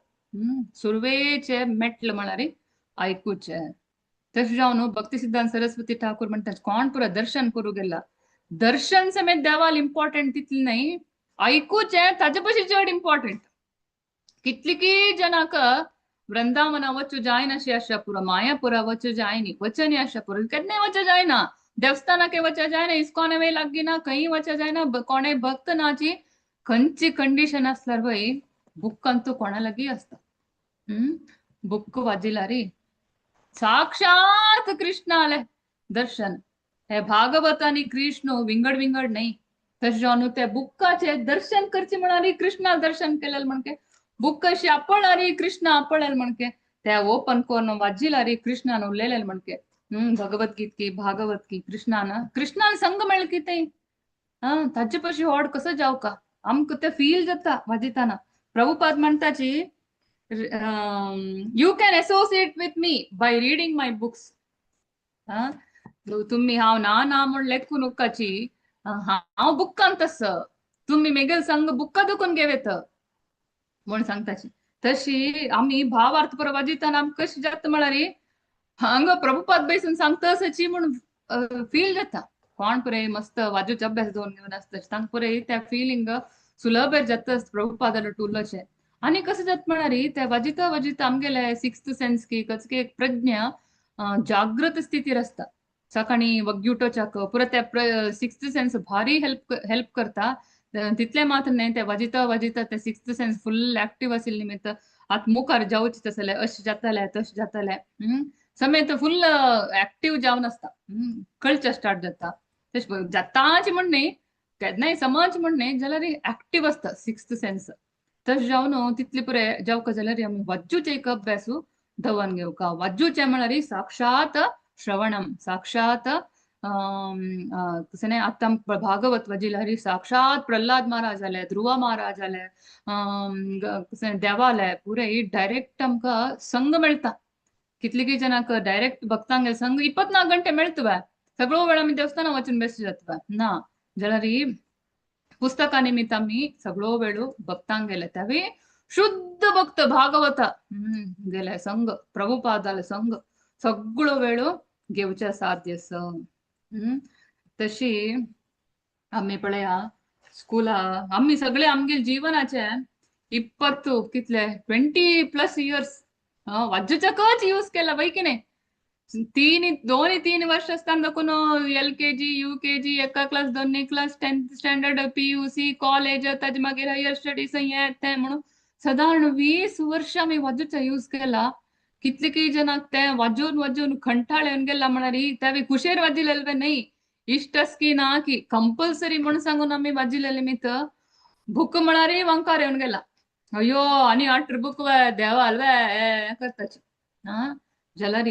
सुरवेचे मेटल म्हळ्यार आयकुचें. तशें जावन न्हू भक्ती सिद्धांत सरस्वती ठाकूर म्हणटा कोण पुरा दर्शन करूं गेला, दर्शन समेत देवाल इम्पॉर्टंट तितलें न्हय, आयकुचें ताजे पशी चड इम्पॉर्टंट. कितली जनाक वृंदावना वचू जायना अशा पुरा मायापुरा वचू जायनी वचनी आशा पुरा केन्नाय वचू जायना, देवस्थानाके वचू जायना, इस्कॉन वे लागीं ना, खंय वचू जायना, कोणें भक्त नाची खंयची कंडिशन आसल्यार पळय बुक अंतू कोणा लागीं आसता. बुक वाजिला रे साक्षात कृष्णाले दर्शन. हे भागवत आनी कृष्ण विंगड विंगड न्हय, तशें जावन त्या बुकाचे दर्शन करचे म्हळ्यार कृष्णा दर्शन केलें म्हणके बुक कशी आपळारी कृष्ण आपळेल म्हणके त्या ओपन करून वाजिलारी कृष्णान उलयलें म्हणके भगवद्गीत की भागवत की कृष्णान कृष्णान संग मेळ्ळें कितें हा ताचे पशी व्हड कसो जावका आमकां तें फील जाता वाजिताना. Prabhupada म्हणटाची you can associate with me by reading my books. तुमी हांव ना ना म्हूण लेखून उकाची हांव बुक्कान तस तुमी मेगेल संग बुक्का दुखून घेवेत म्हूण सांगताची. तशी आमी भावार्थ पुरो वाजिताना आमकां कशें जाता म्हळ्यार हांगा प्रभुपाद बैसून सांगता असाची म्हूण फील जाता. कोण पुरे मस्त वाजूचे अभ्यास दवरून घेवन आसता तांकां पुरे त्या फिलिंग सुलभ जाता प्रभुपादालो टुलोचें. आनी कसं जाता म्हळ्यार ते वाजिता वाजिता आमगेले सिक्स्थ सेन्स की कसं एक प्रज्ञा जागृत स्थितीर आसता. सकाळी वग्युटोच्याक पुरो त्या सिक्स्थ सेन्स भारी हेल्प हेल्प करता. तितलें मात्र न्हय ते वाजिता वाजिता ते सिक्स्थ सेन्स फुल एक्टीव आशिल्ले निमित्त आतां मुखार जावचें तसलें अशें जातलें तशें जातलें समेत फुल एक्टीव जावन आसता. कळचें स्टार्ट जाता तशें जाताच म्हण न्हय केन्नाय समज म्हण न्हय जाल्यार एक्टीव आसता सिक्स्थ सेन्स. तशें जावन तितले पुरे जावका जाल्यार आमी वाजूचें एक अभ्यास दवन घेवका. वाजूचें म्हळ्यार साक्षात श्रवणम साक्षात कसं न्हय आतां भागवत वाजिल्यार साक्षात प्रल्हाद महाराज आले, ध्रुव महाराज आले, कसं देवाले पुरे डायरेक्ट आमकां संग मेळटा. कितले जनांक डायरेक्ट भक्तांगे संग 24 गंटे मेळतवे, सगळो वेळ आमी देवस्थाना वचून बेस्ट जातवे ना जाल्यार पुस्तका निमित्त आमी सगळो वेळ भक्तांक गेले त्यावेळी शुद्ध भक्त भागवत गेले संग प्रभुपादाले संग सगळो वेळ घेवचे साध्य. तशी आमी पळया स्कुला आमी सगळे आमगे जीवनाचे 20 कितले 20+ इयर्स वाज्योच्याकच यूज केला वय की नाही. 2-3 वर्ष आसतना दाखून LKG UKG एका क्लास दोन class 10th standard PUC college ताजे मागीर हायर स्टडीज हें तें म्हणून सादारण 20 वर्ष आमी वाजूचा यूज केला. कितले की जणांक ते वाजोवन वाजोवन कंटाळ येवन गेला म्हळ्यार ते कुशेर वाजिलेले न्हय, इश्ट की ना की कंपल्सरी म्हणून सांगून आमी वाजिलेले निमित्त बुक म्हळ्यार वांकार येवन गेला, अय्यो आनी आठ बुक वे देवाल वे करताची. हा जाल्यार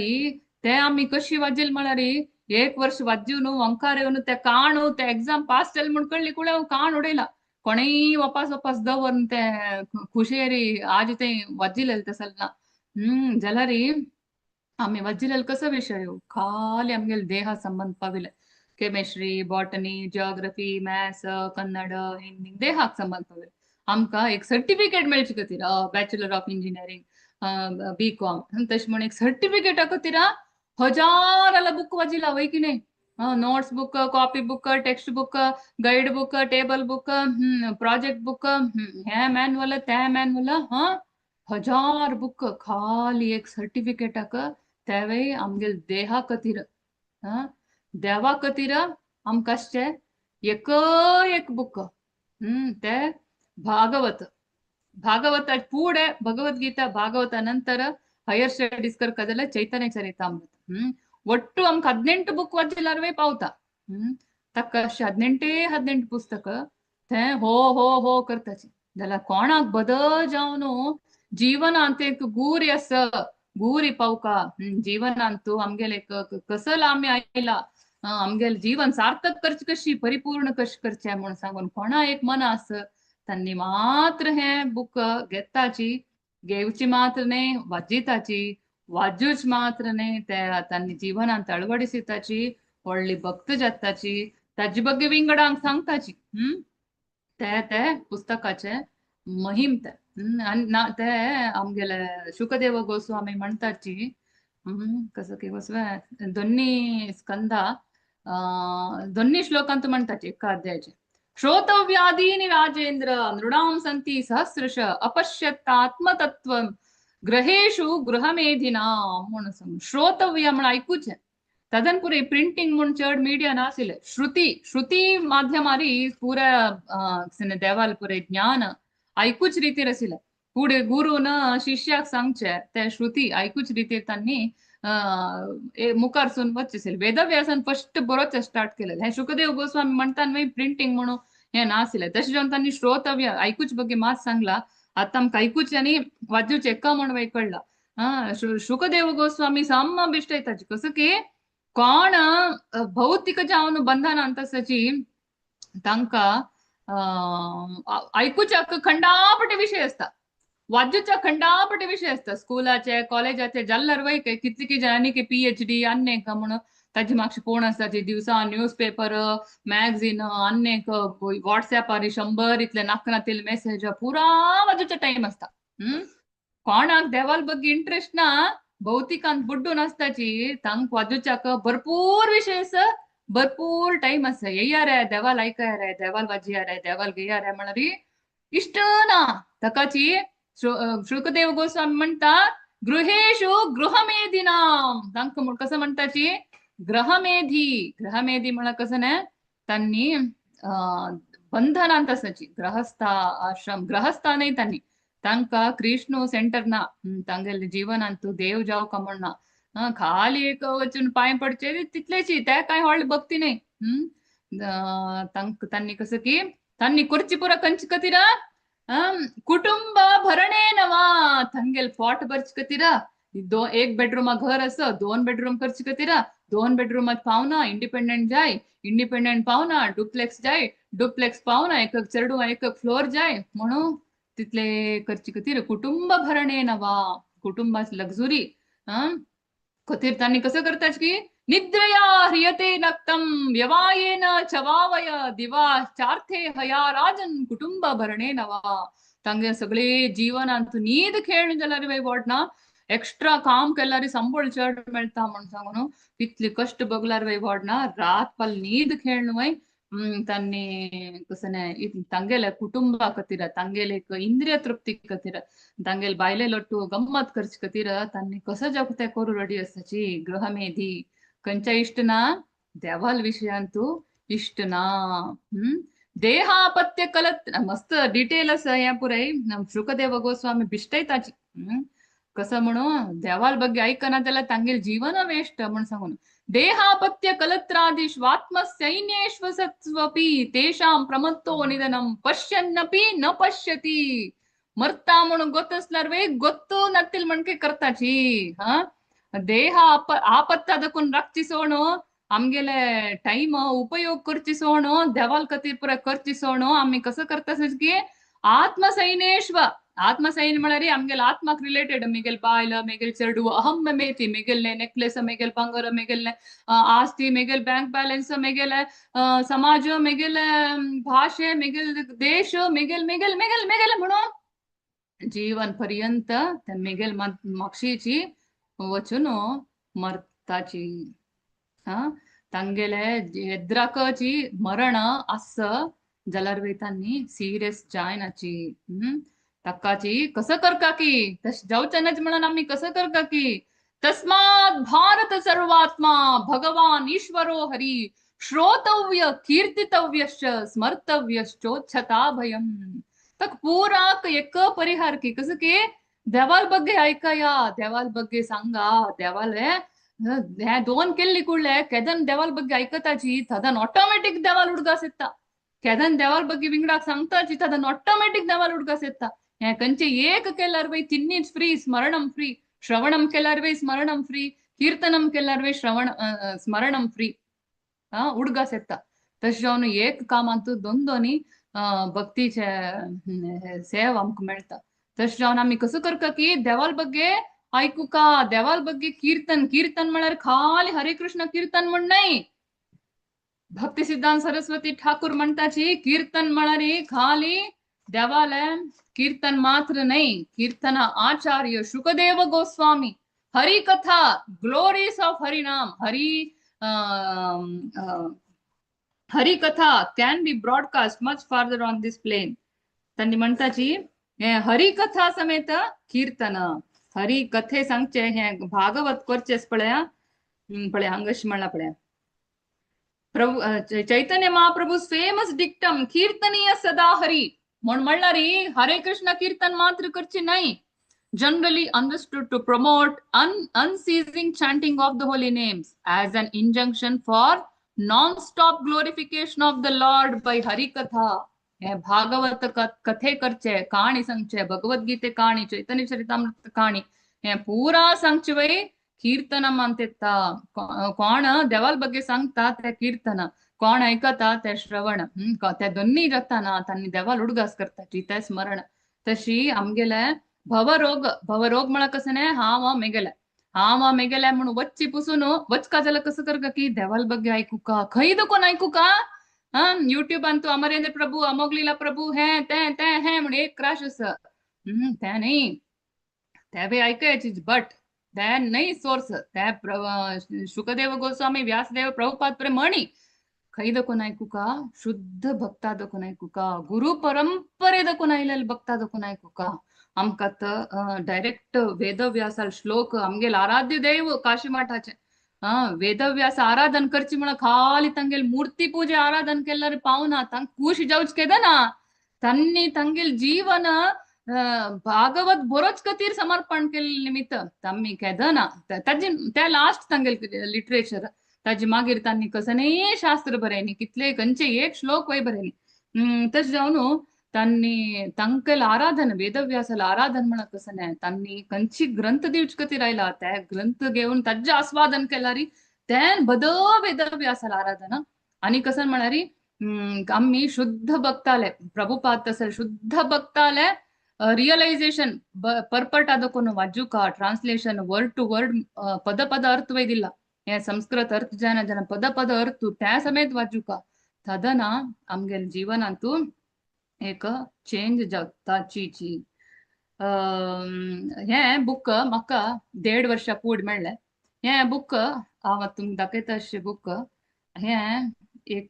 ते आमी कशी वाजेल म्हळ्यार एक वर्ष वाजून वंकार येवन ते काण ते एग्जाम पास जाले म्हूण कळ्ळी कुळे काण उडयला, कोणेय वापास वापास दवरून ते खुशेरी आज ते वाजिलेले तसले ना. जाल्यार आमी वाजिलेले कसो विशय खाली आमगेले देहा संबंद पाविले, Chemistry, botany, geography, maths, Kannada, Hindi देहाक संबंद पाविले. आमकां एक सर्टिफिकेट मेळचे खातीर बॅचलर ऑफ इंजिनियरींग, बी.कॉम तशें म्हूण एक सर्टिफिकेटा खातीर हजाराला बुक वाजिला वय की न्हय. Notes book, copy book, text book, guide book, table book, project book, हें मॅन्युअल तें मॅन्युअल, हा हजार बुक खाली एक सर्टिफिकेटाक तेवय आमगेले देहा खातीर. हा देवा खातीर आमकां आसचें एक एक बुक, ते भागवत. भागवत फुडें भगवद्गीता, भागवता ನಂತರ ಹೈಯರ್ ಸ್ಟಡೀಸ್ ಕರ್ಕದಲ್ಲ ಚೈತನ್ಯ ಚರಿತಾಮೃತ. ಒಟ್ಟು ಆಮ್ಕ 18 ಬುಕ್ ವಾಚಿल्यार पावता. ताका अशें 18 पुस्तक ते हो हो हो करताची. जाल्यार कोणाक बदल जावन जीवनांत एक गुरी आसा, गुरी पावका जीवनांत आमगेले कसल आमी आयला, आमगेले जीवन सार्थक करचें कशी, परिपूर्ण कशें करचें म्हूण सांगून कोणा एक मन आस तांणी मात्र हें बुक घेताची, घेवची मात्र न्हय, वाजिताची, वाजूच मात्र न्हय, ते तांणी जीवनांत अळवडिसिताची, व्हडली भक्त जाताची, ताजे ಬಗ್ಗೆ विंगडांक सांगताची. ते ते पुस्तकाचे महिम ते. आनी ना ते आमगेले शुकदेव गोस्वामी म्हणताची, कसं की गोस्वामी दोन्ही स्कंदा दोन्ही श्लोकांत म्हणताची एका अध्यायाचे, श्रोतव्याधीनि राजेंद्र नृणां संती सहस्रश अपश्यत्तात्मतत्व ग्रहेषु गृहमेधिना म्हणून सांग. श्रोतव्य म्हण आयकूचें, तदन पुरे प्रिंटिंग म्हूण चड मिडिया नाशिल्लें, श्रुती श्रुती माध्यमारी पुरा देवाल पुरे ज्ञान आयकूच रितीर आशिल्लें. फुडें गुरून शिष्याक सांगचें ते श्रुती आयकूच रितीर तांणी मुखार सून वचचें आशिल्लें. वेदव्यासान फस्ट बरोवचें स्टार्ट केलें. हें शुकदेव गोस्वामी म्हणटा न्हय प्रिंटींग म्हणून हें नाशिल्लें, तशें जावन तांणी श्रोतव्य आयकूच ಬಗ್ಗೆ मात सांगला. आतां आमकां आयकूचें आनी वाजूचें एका म्हण कळ्ळां. शुकदेव गोस्वामी साम्म बिश्टयताची कसो की कोण भौतिक जावन बंधनांत आसाची तांकां आयकुच्याक खंडापटे विशय आसता, वाजूच्या खंडापटे विशय आसता, स्कुलाचे कॉलेजाचे जाल्यार वय कितली की जाणांनी की PhD आन्नेक म्हणून ताजी मातशी कोण आसता ती दिवसा न्यूज पेपर, मॅगझीन, आन्नेक वॉट्सॅपार 100 इतले नाक नातील मेसेज, पुरा वाजूचा टायम आसता. कोणाक देवाल ಬಗ್ಗೆ इंट्रेस्ट ना, भौतिकांत बुड्डून आसताची तांक वाजूच्याक भरपूर विशय आसा, भरपूर टायम आसा. येया रे देवाल आयकया रे, देवाल वाजया रे, देवाल घेया रे म्हळ्यार इश्ट ना. ताकाची शुकदेव गोस्वामी म्हणटा गृहेषु गृहमेधिनां, तांकां कसं म्हणटाची ग्रहमेधी. ग्रहमेधी म्हळ्यार कसं न्हय तांणी बंधनांत आसाची, गृहस्थ आश्रम गृहस्थ न्हय तांणी, तांकां कृष्ण सेंटर ना, तांगेले जीवनांत देव जावका म्हण ना, खाली एक वचून पांय पडचे तितलेची, ते कांय व्हडली भक्ती न्हय. तांणी कसं की तांणी करची पुरा कंची खातीर कुटुंब भरणे नवा, तांगेले पोट भरचे खातीर एक बेडरूमा घर आसा, 2 बेडरूम करचे खातीर 2 बेडरूमात पावना, इंडिपेंडंट जाय, इंडिपेंडंट पावना, डुप्लेक्स जाय, डुप्लेक्स पावना, एक चेडूं एक फ्लोर जाय म्हणून तितले करचे खातीर कुटुंब भरणे नवा, कुटुंबात लक्झुरी खातीर तांणी कसं करतात की निद्रया ह्रियते नक्तम व्यवायेन चवावय दिवा चार्थे हया राजन कुटुंब भरणे नवा. तांगे सगळे जीवनांत न्हीद खेळ जाल्यार बाय बोट ना, एक्स्ट्रा काम केल्यार संबळ चड मेळटा म्हूण सांगून तितले कश्ट भोगल्यार बाय बोट ना, रात पाल न्हीद खेळ न्हय. तांणी कसं न्हय तांगेले कुटुंबा खातीर, तांगेले इंद्रिय तृप्ती खातीर, तांगेले बायले लोटू गम्मत करचे खातीर तांणी कसं जावं तें करूं रेडी आसताची. गृहमेधी खंयच्या इश्ट ना, देवाल विशयांतू इश्ट ना. देहापत्य कलत मस्त डिटेल आसा हें पुराय शुकदेव गोस्वामी बिश्टयताची. कसं म्हणून देवाल ಬಗ್ಗೆ ऐकना जाल्यार तांगेल जीवन वेस्ट म्हण सांगून. देहापत्य कलत्रादिष्वात्म सैन्येष्व सत्स्वपि तेषां प्रमत्तो निधनं पश्यन्नपि न पश्यति. मरता म्हणून गोत असल्यार वे गोत्तो नतील म्हणके करताची. हा देह आपत्तादकून राखची सोणो आमगेले टाइम उपयोग करची सोणो देवाल खातीर पुराय करची सोणो आमी कसं करता की आत्मसैन्येष्व. आत्मसैन्य म्हळ्यार आमगेले आत्माक रिलेटेड मिगेल बायल मिगेल चेडू अहम मेती मिगेल नेकलेस मिगेल ಬಂಗಾರ मिगेल आस्ती मिगेल बँक बॅलन्स मिगेल समाज मिगेल भाषे मिगेल देश मिगेल मिगेल मिगेल मिगेल म्हणून जीवन पर्यंत त्या मिगेल मागशीची वचून मरताची. हा तांगेले एद्राकची मरण आस जाल्यार वय तांणी सिरियस जायनाची. ताकाची कसं करका की तश जावचेनाच म्हणून आमी कसं करका की. तस्मात् भारत सर्वात्मा भगवान ईश्वरो हरी श्रोतव्य कीर्तितव्यश्च स्मर्तव्यश्चोच्छता भयम. तक पुराक एक परिहार की कसं की देवाल ಬಗ್ಗೆ ऐकया देवाल ಬಗ್ಗೆ सांगा देवाले हे दोन केल्ली कुडले केदन देवाल ಬಗ್ಗೆ ऐकताची तदन ऑटोमॅटिक देवाल उडगास येता. केदन देवाल ಬಗ್ಗೆ विंगडाक सांगताची तदन ऑटोमॅटिक देवाल उडगास येता. हे कंचे एक केल्यार वय तिन्हीच फ्री स्मरणम फ्री श्रवणम केल्यार वय स्मरणम फ्री कीर्तनम केल्यार वय श्रवण स्मरणम फ्री. हा उडगास येता. तशें जावन एक कामांत दोन दोनी भक्तीचे सेव आमकां मेळटा. तशें जावन आमी कसो करता की देवाल ಬಗ್ಗೆ ऐकूका देवाल ಬಗ್ಗೆ कीर्तन. कीर्तन म्हळ्यार खाली हरे कृष्ण कीर्तन म्हण न्हय. भक्ती सिद्धांत सरस्वती ठाकूर म्हणटाची कीर्तन म्हळ्यार खाली देवाले कीर्तन मात्र न्हय. कीर्तन आचार्य शुकदेव गोस्वामी हरिकथा ग्लोरीज ऑफ हरिनाम Hari Harikatha can be broadcast much farther on this plane. तांणी म्हणटाची हे हरिकथा समेत कीर्तन हरी कथे सांगचे हे भागवत करचेच पळया. पळया हांगा म्हणला पळया प्रभु चैतन्य महाप्रभु फेमस डिक्टम कीर्तनीय सदा हरी म्हण म्हणल्यार हरे कृष्ण कीर्तन मात्र करचे नाही. Generally understood to promote unceasing chanting of the holy names as an injunction for non-stop glorification of the Lord by Harikatha. हे भागवत कथे करचे काणी सांगचे भगवद्गीते काणी चैतन्य चरितामृत काणी हे पुरा सांगचे वय कीर्तनम अंतेता. कोण देवाल ಬಗ್ಗೆ सांगता ते कीर्तन कोण ऐकता ते श्रवण. त्या दोन्ही जाता ना तांणी देवाल उडगास करता ते स्मरण. तशी आमगेले भवरोग भवरोग म्हळ्यार कसं न्ही हांव मेगेले हांव मेगेले म्हणून वच्ची पुसून वचका जाल्यार कसं करका की देवाल ಬಗ್ಗೆ ऐकूका खंय दकोन ऐकूका. हा युट्यूबान तूं अमरेंद्र प्रभू अमोगलीला प्रभू हे ते ते हे म्हण एक क्रॅश आसा. ते न्ही ते बी ऐकायची बट ते न्हय सोर्स ते शुकदेव गोस्वामी व्यासदेव प्रभुपाद परे म्हणी खंय दकून ऐकूका शुद्ध भक्ता दकून ऐकूका गुरु परंपरे दकून आयलेले भक्ता दकून ऐकूका. आमकां डायरेक्ट वेदव्यासाल श्लोक आमगेल आराध्य देव काशीमठाचे हा वेदव्यास आराधन करची म्हणून खाली तांगेल मूर्ती पूजे आराधन केल्यार पावना तांक कूश जावच केदना तांणी तांगेल जीवन भागवत बरोच खातीर समर्पण केल्ले निमित्त तांमी केदना ताजी त्या लास्ट तांगेल लिटरेचर ताजी मागीर तांणी कसनेय शास्त्र बरयनी कितले खंयचे एक श्लोक वय बरयनी. तशें जावन तांणी तांकेल आराधन वेदव्यासाल आराधन म्हणा कसं न्हय तांणी खंयची ग्रंथ दिवचे खातीर आयला ते ग्रंथ घेवन ताजें आस्वादन केल्यार तें बद वेदव्यासाल आराधन. आनी कसं म्हळ्यार आमी शुद्ध भक्ताले प्रभुपाद तसले शुद्ध भक्ताले रियलायझेशन परपट ಅದಕ್ಕೊಂದು ವಾಜುಕ ಟ್ರಾನ್ಸ್ಲೇಷನ್ ವರ್ಡ್ ಟು ವರ್ಡ್ ಪದ ಪದ अर्थ वयदिಲ್ಲ हे संस्कृत अर्थ जायना ಜನ ಪದ ಪದ अर्थ त्या समेत वाजुका तदना आमगेले जीवनांतू एक चेंज जाता ची. हे बुक म्हाका 1.5 वर्षा कूड मेळ्ळें. हे बुक हांव आतां तुमकां दाखयता अशें बुक हे एक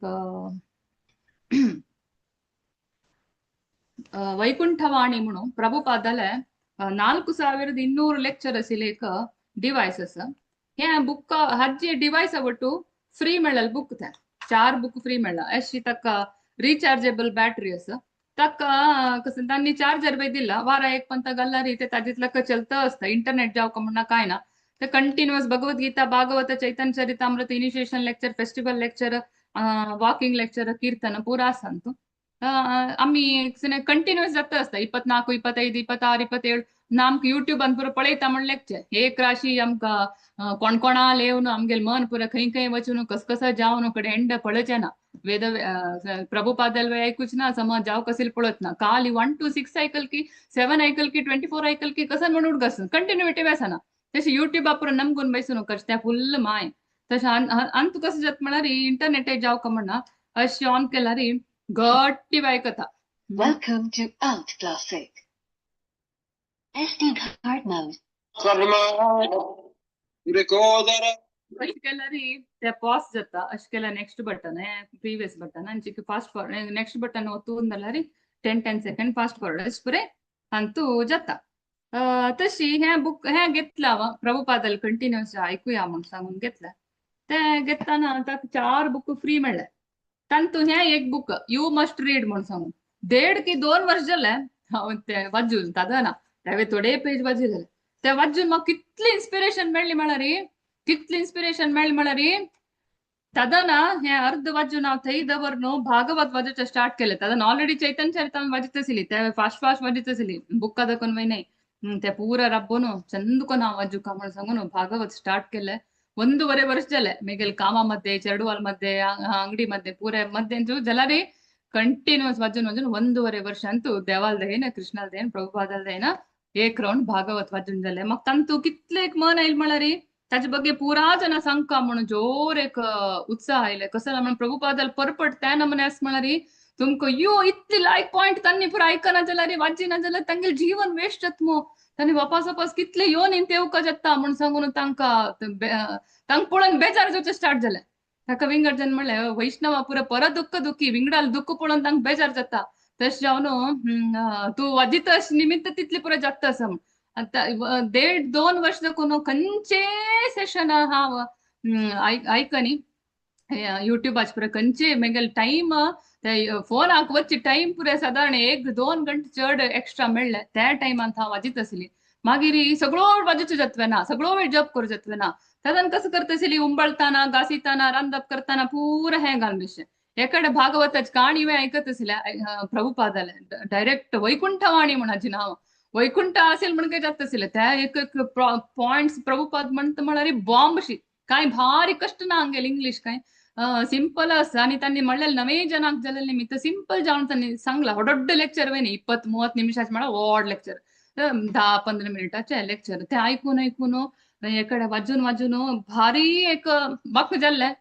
वैकुंठवाणी म्हणून प्रभुपादाले 4200 लेक्चर आशिल्ले एक डिवायस आसा. हे बुक हाजे डिवायस ಒಟ್ಟು फ्री मेळ्ळें बुक ते 4 बुक फ्री मेळ्ळा. अशी ताका रिचार्जेबल बॅटरी आसा. ताका कसं तांणी चार्जर बी दिला वारा एक पंत गल्लारी ते ताजेतलं चलतं असतं इंटरनेट जाव का म्हणणं काय ना ते continuous Bhagavad Gita Bhagavata Chaitanya Charitamrita initiation lecture festival lecture walking lecture कीರ್ತನ ಪೂರಾ ಆಸಂತು. आम्ही कंटिन्युअस जाता आसता 24 25 26 27 ना आमकां युट्यूबान पुरो पळयता म्हण लेक्चर एक राशी आमकां कोण कोणा येवन आमगेले मन पुरो खंय खंय वचून कसकस जावन कडे एंड पळोवचें ना. वेद प्रभुपादल ऐकूच ना समज जाव कसील पळत ना काल 1 to 6 आयकल की 7 आयकल की 24 आयकल की कसं म्हणून कस कंटिन्युटी आसना. तशें युट्यूबा पुरो नमगून बैसून त्या फुल्ल माय तशें अंत कसं जाता म्हळ्यार इंटरनेट जाव का म्हणना अशें ऑन केल्यार गट्टी आयकता. Welcome to Out Classic. SD card mode. अशें केल्यार ते पॉज जाता. अशें केल्यार नेक्स्ट बटन प्रिवियस बटन आनी फास्ट फॉरवर्ड नेक्स्ट बटन ओतून जाल्यार 10 सेकंड फास्ट फॉरवर्ड अशें पुरें अंतू जाता. तशी हें बुक हें घेतलां हांव प्रभुपादल कंटिन्युअस आयकुया म्हूण सांगून घेतलें. तें घेतना ताका 4 बुक फ्री मेळ्ळे. तातूंत हें एक बुक you must read म्हूण सांगून 1.5 की 2 वर्ष जालें हांव तें वाजून तादा ना तेवे थोडे पेज वाजयले ते वाजून म्हाका कितली इन्स्पिरेशन मेळ्ळी म्हळ्यार कितली इन्स्पिरेशन मेळ्ळी म्हळ्यार तदना हें अर्द वाजून हांव थंय दवर न्हू भागवत वाजोवचें स्टार्ट केलें. तदन ऑलरेडी चैतन्य चरितामृत वाजयत आसली ते फास्ट फास्ट वाजयत आसली बुक्का दाखोवन वय न्हय ते पूरा रब्बोन चंद कोन हांव वाजुका म्हूण सांगून भागवत स्टार्ट केलें. 1.5 वर्ष जालें मेगेल कामा मध्ये चेडवाल मध्ये अंगडी मध्ये पुरे मध्ये जाल्यार कंटिन्युअस वाजून वाजून 1.5 वर्ष अंतू देवाल दयेन कृष्णाल दयेन प्रभुपादाल दयेन एक रावंड भागवत वाजून जालें. म्हाका तांतू कितलें एक मन आयलें म्हळ्यार ताजे ಬಗ್ಗೆ ಪೂರಾ ಜನ ಸಂಕ म्हणून जोर एक उत्साह आयले. कसं म्हणून प्रभुपादाल परपट त्या नमने अस म्हळ्यार तुमकां यो इतली लायक पॉयंट तांणी पुरा आयकना जाल्यार वाचिना जाल्यार तांगेलें जीवन वेस्ट जाता मो. तांणी वापस वापस कितले येवन इन तेवका जाता म्हूण सांगून तांकां तांकां पळोवन बेजार जावचें स्टार्ट जालें. ताका विंगड जन म्हणलें वैष्णवा पुरा परत दुःख दुखी विंगडाल दुःख पळोवन तांकां बेजार जाता तशें जावन तूं वाजित निमित्त तितली पुरो जाता आसा म्हूण. आतां 1.5 2 वर्ष दाखोवन खंयचे सेशन हांव आयकनी युट्यूबाचे पुरो खंयचे मेगेले टायम ते फोनाक वच्चे टायम पुरे सादारण 1-2 घंटे चड एक्स्ट्रा मेळ्ळे त्या टायमान हांव वाजीत आसली. मागीर सगळो वाजूचो जातलें ना सगळो वेळ जप करूं जातलें ना तातून कसं करता आसली उंबळताना घासीताना रांदप करतना पुरा हें घालून बेशें एकडे भागवताची काणी आयकत आसले प्रभुपादाले डायरेक्ट वैकुंठवाणी म्हणाची नांव वैकुंठ असेल म्हणून काय जात आसले त्या एक एक पॉयंट्स प्रभुपाद म्हणटा म्हळ्यार बॉम्ब शी काय भारी कश्ट ना हांगेले इंग्लीश काय सिंपल आसा आनी तांणी म्हणलेले नवे जनाक जालेले निमित्त सिंपल जावन तांणी सांगला व्हड लेक्चर वय न्ही 20-30 निमिशाचे म्हळ्यार व्हड लेक्चर 10-15 मिनटाचे लेक्चर ते आयकून आयकून एकडे वाजून वाजून भारी एक म्हाका जाल्लें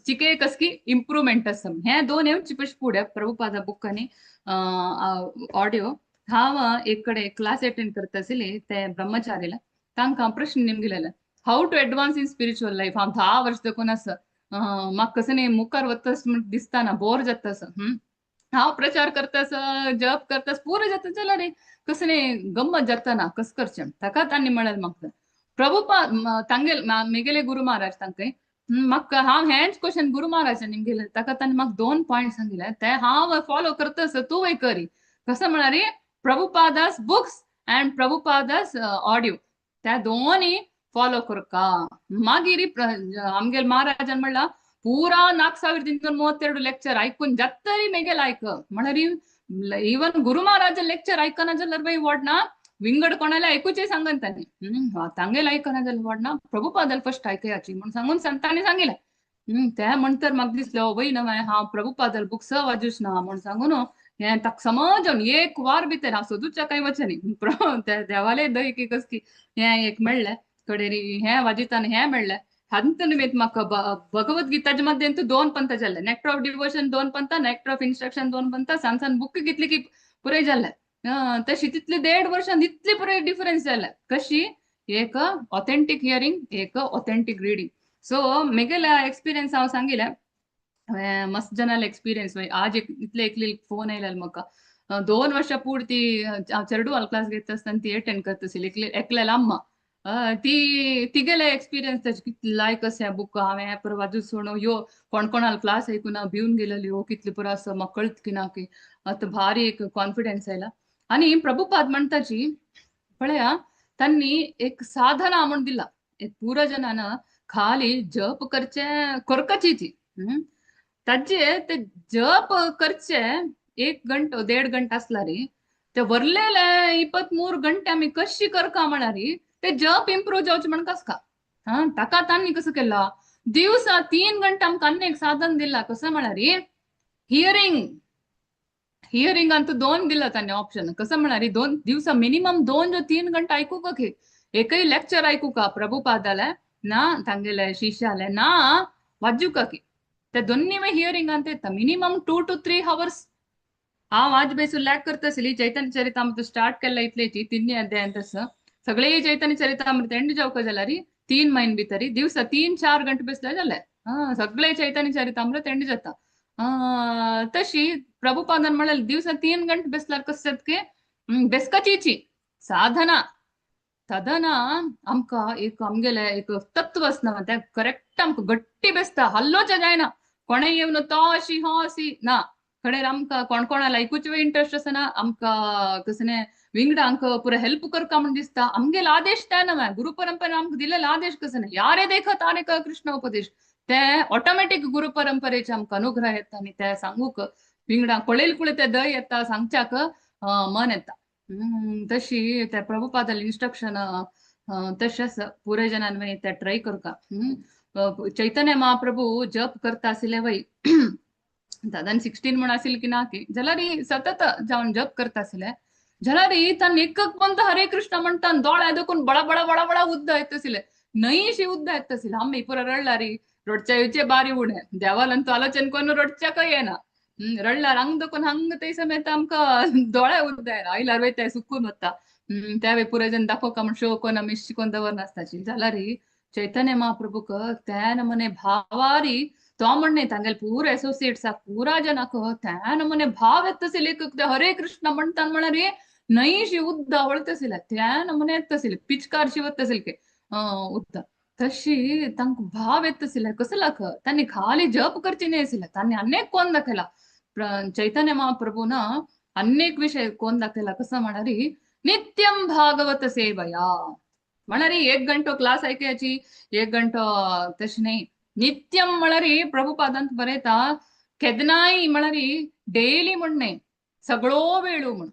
चिके कसकी इम्प्रुवमेंट आसा. हें दोन येवचे पयशे फुडें प्रभुपादा बुक आनी ऑडियो. हांव एक कडेन क्लास अटेंड करता आसली ते ब्रह्मचारीला तांकां प्रश्न निमगिलेले how to advance in spiritual life. हांव 10 वर्ष देखून आसा म्हाका कसं न्ही मुखार वता म्हण दिसता ना बोर जाता आसा. हांव प्रचार करता जप करता पुरो जाता जाल्यार न्ही कसं न्ही गम्मत जाता ना कसं करचें. ताका तांणी म्हणलें म्हाका प्रभुपाद तांगेल मेगेले गुरु महाराज तांकां म्हाका हांव हेंच क्वेश्चन गुरु महाराजान निमगिलें ताका तांणी म्हाका 2 पॉयंट सांगिल्ले ते हांव फॉलो करता आसा तूं वय करी. कसं म्हळ्यार प्रभुपादास बुक्स अँड प्रभुपादास ऑडियो त्या दोनूय फॉलो करका. मागीर आमगेले महाराजान म्हणला पुरा 4232 लेक्चर आयकून जातरी मेगेल आयक म्हळ्यार इवन गुरु महाराज लेक्चर आयकना जाल्यार बाई वोडना विंगड कोणाला आयकुचें सांगन तांणी तांगेले आयकना जाल्यार वोडना प्रभुपादाल फर्स्ट आयकयाची म्हूण सांगून तांणी सांगिल्लें. ते म्हणतर म्हाका दिसलें वय न्हय हांव प्रभुपादाल बुक्स वाजूच ना म्हूण सांगून हें ताका समजून एक वार भितर हांव सोदूच्या कांय वचनी देवाले दय की कसकी हें एक मेळ्ळें कडेन हें वाजिताना हें मेळ्ळें. हातूंत निमित्त म्हाका भगवद्गीताच्या मध्ये 2 पंथ जाल्ले नेक्टर ऑफ डिवोशन 2 पंथ नेक्टर ऑफ इन्स्ट्रक्शन 2 पंथ सान सान बुक घेतली की पुराय जाल्लें. तशी तितले 1.5 वर्षान इतले पुराय डिफरन्स जालें. कशी एक ऑथेंटीक हियरींग एक ऑथेंटीक रिडींग. सो मेगेल्या एक्सपिरियन्स हांव सांगिलें मस्त जनाले एक्सपिरियन्स आज इतले एकली फोन आयलेलो म्हाका 2 वर्षां पूण ती हांव चेडवाल क्लास घेता आसतना ती अटेंड करता आसली एकल्याला अम्मा ती तिगेले एक्सपिरियन्स ताचे कितले लायक आसा बुक. हांवें हें पुरो वाजू सोडून यो कोण कोणाल क्लास ऐकून भिवन गेलेली हो कितले पुरो आसा म्हाका कळत की ना की आतां भारी एक कॉन्फिडन्स आयला. आनी प्रभुपाद म्हणटाची पळया तांणी एक साधना म्हूण दिला, एक पुरा जनान खाली जप करचे करकाची ती. ताजे ते जप करचे 1 गंटो 1.5 गंटो आसला रे, ते वरलेले 23 गंटे आमी कशी करका म्हणारी ते जप इम्प्रूव जावचे म्हण कस का. हा, ताका तांणी कसं केला दिवसा 3 गंटे आमकां आनी एक साधन दिला. कसं म्हणारी हियरिंग, हियरिंग अंतू 2 दिला तांणी ऑप्शन. कसं म्हणारी 2 दिवसा मिनिमम 2 जो 3 गंटे ऐकू का की एकही लेक्चर ऐकू का प्रभुपादाले ना तांगेले शिष्याले ना वाजू का की ते दोन्ही वे हियरिंग अंत येता मिनिमम 2 to 3 hours. हांव आज बेसू लॅक करता आसली चैतन्य चरितामृत स्टार्ट केला इतलेची 3 अध्याय तसं सगळे चैतन्य चरितामृत एंड जावका जाल्यार 3 म्हयने भितर दिवसा 3-4 गंटे बेसले जाले. हा, सगळे चैतन्य चरितामृत एंड जाता. तशी प्रभुपादान म्हणलें दिवसा 3 गंटे बेसल्यार कसं जाता की बेसकाचीची साधना साधना आमकां एक आमगेले एक तत्व आसना तें करेक्ट आमकां गट्टी बेसता, हल्लोचे जायना, कोणें येवन तो अशी हो अशी ना. कडेर आमकां कोण कोणाक ऐकूचे इंट्रस्ट आसना, आमकां कसलें विंगडांक पुरो हेल्प करका म्हूण दिसता. आमगेले आदेश ते ना गुरु परंपरेन आमकां दिलेले आदेश कसं न्हय, यारे देखत तारे कृष्ण उपदेश, ते ऑटोमॅटीक गुरु परंपरेचे आमकां अनुग्रह येता आनी ते सांगूक विंगडांक पळयल कुळे ते दय येता सांगच्याक मन येता. तशी ते प्रभुपादाले इन्स्ट्रक्शन तशेंच पुरे जनान मागीर ते ट्राय करता. चैतन्य महाप्रभू जप करता आशिल्ले वय दादान 16 म्हण आशिल्ले की ना की जाल्यार सतत जावन जप करता आशिल्ले जाल्यार तांणी एक पंत हरे कृष्ण म्हणटा दोळे देखून बडा बडा बडा बडा उद्द येता आशिल्ले, न्हंयशी उद्द येता आशिल्ले. आमी पुरो रडलारी रडच्या येवचे बारी उणें देवालान तो आलोचन करून रडच्याकय येना. रडल्यार हांग देखून हांग थंय समेत आमकां दोळे उद्द येना, आयल्यार वयता सुकून वता. त्या वेळी पुरो जण दाखोवका म्हण शो कोन आमी शिकोन दवरनासताची. जाल्यार चैतन्य महाप्रभूक त्या नमुने भावारी तो म्हणणे तांगेले पुरो एसोसिएट्साक पुरा जनाक त्या नमुने भाव येता आशिल्ले एक हरे कृष्ण म्हणटा म्हळ्यार न्हंयशी उद्द वळता आशिल्ले त्या नमुने येता आशिल्ले पिचकार शिवत आशिल्ले उद्द तशी तांकां भाव येता आशिल्ले. कसो लाख तांणी खाली जप करची न्हय आशिल्ले, तांणी अनेक कोण दाखयला चैतन्य महाप्रभून अनेक विषय कोण दाखयला. कसं म्हणारी नित्यम भागवत सेवया म्हळ्यार 1 गंटो क्लास ऐकायची 1 गंटो तशें न्हय, नित्यम म्हळ्यार प्रभुपादांत बरयता केदनाय म्हळ्यार डेली म्हण न्हय सगळो वेळू म्हण.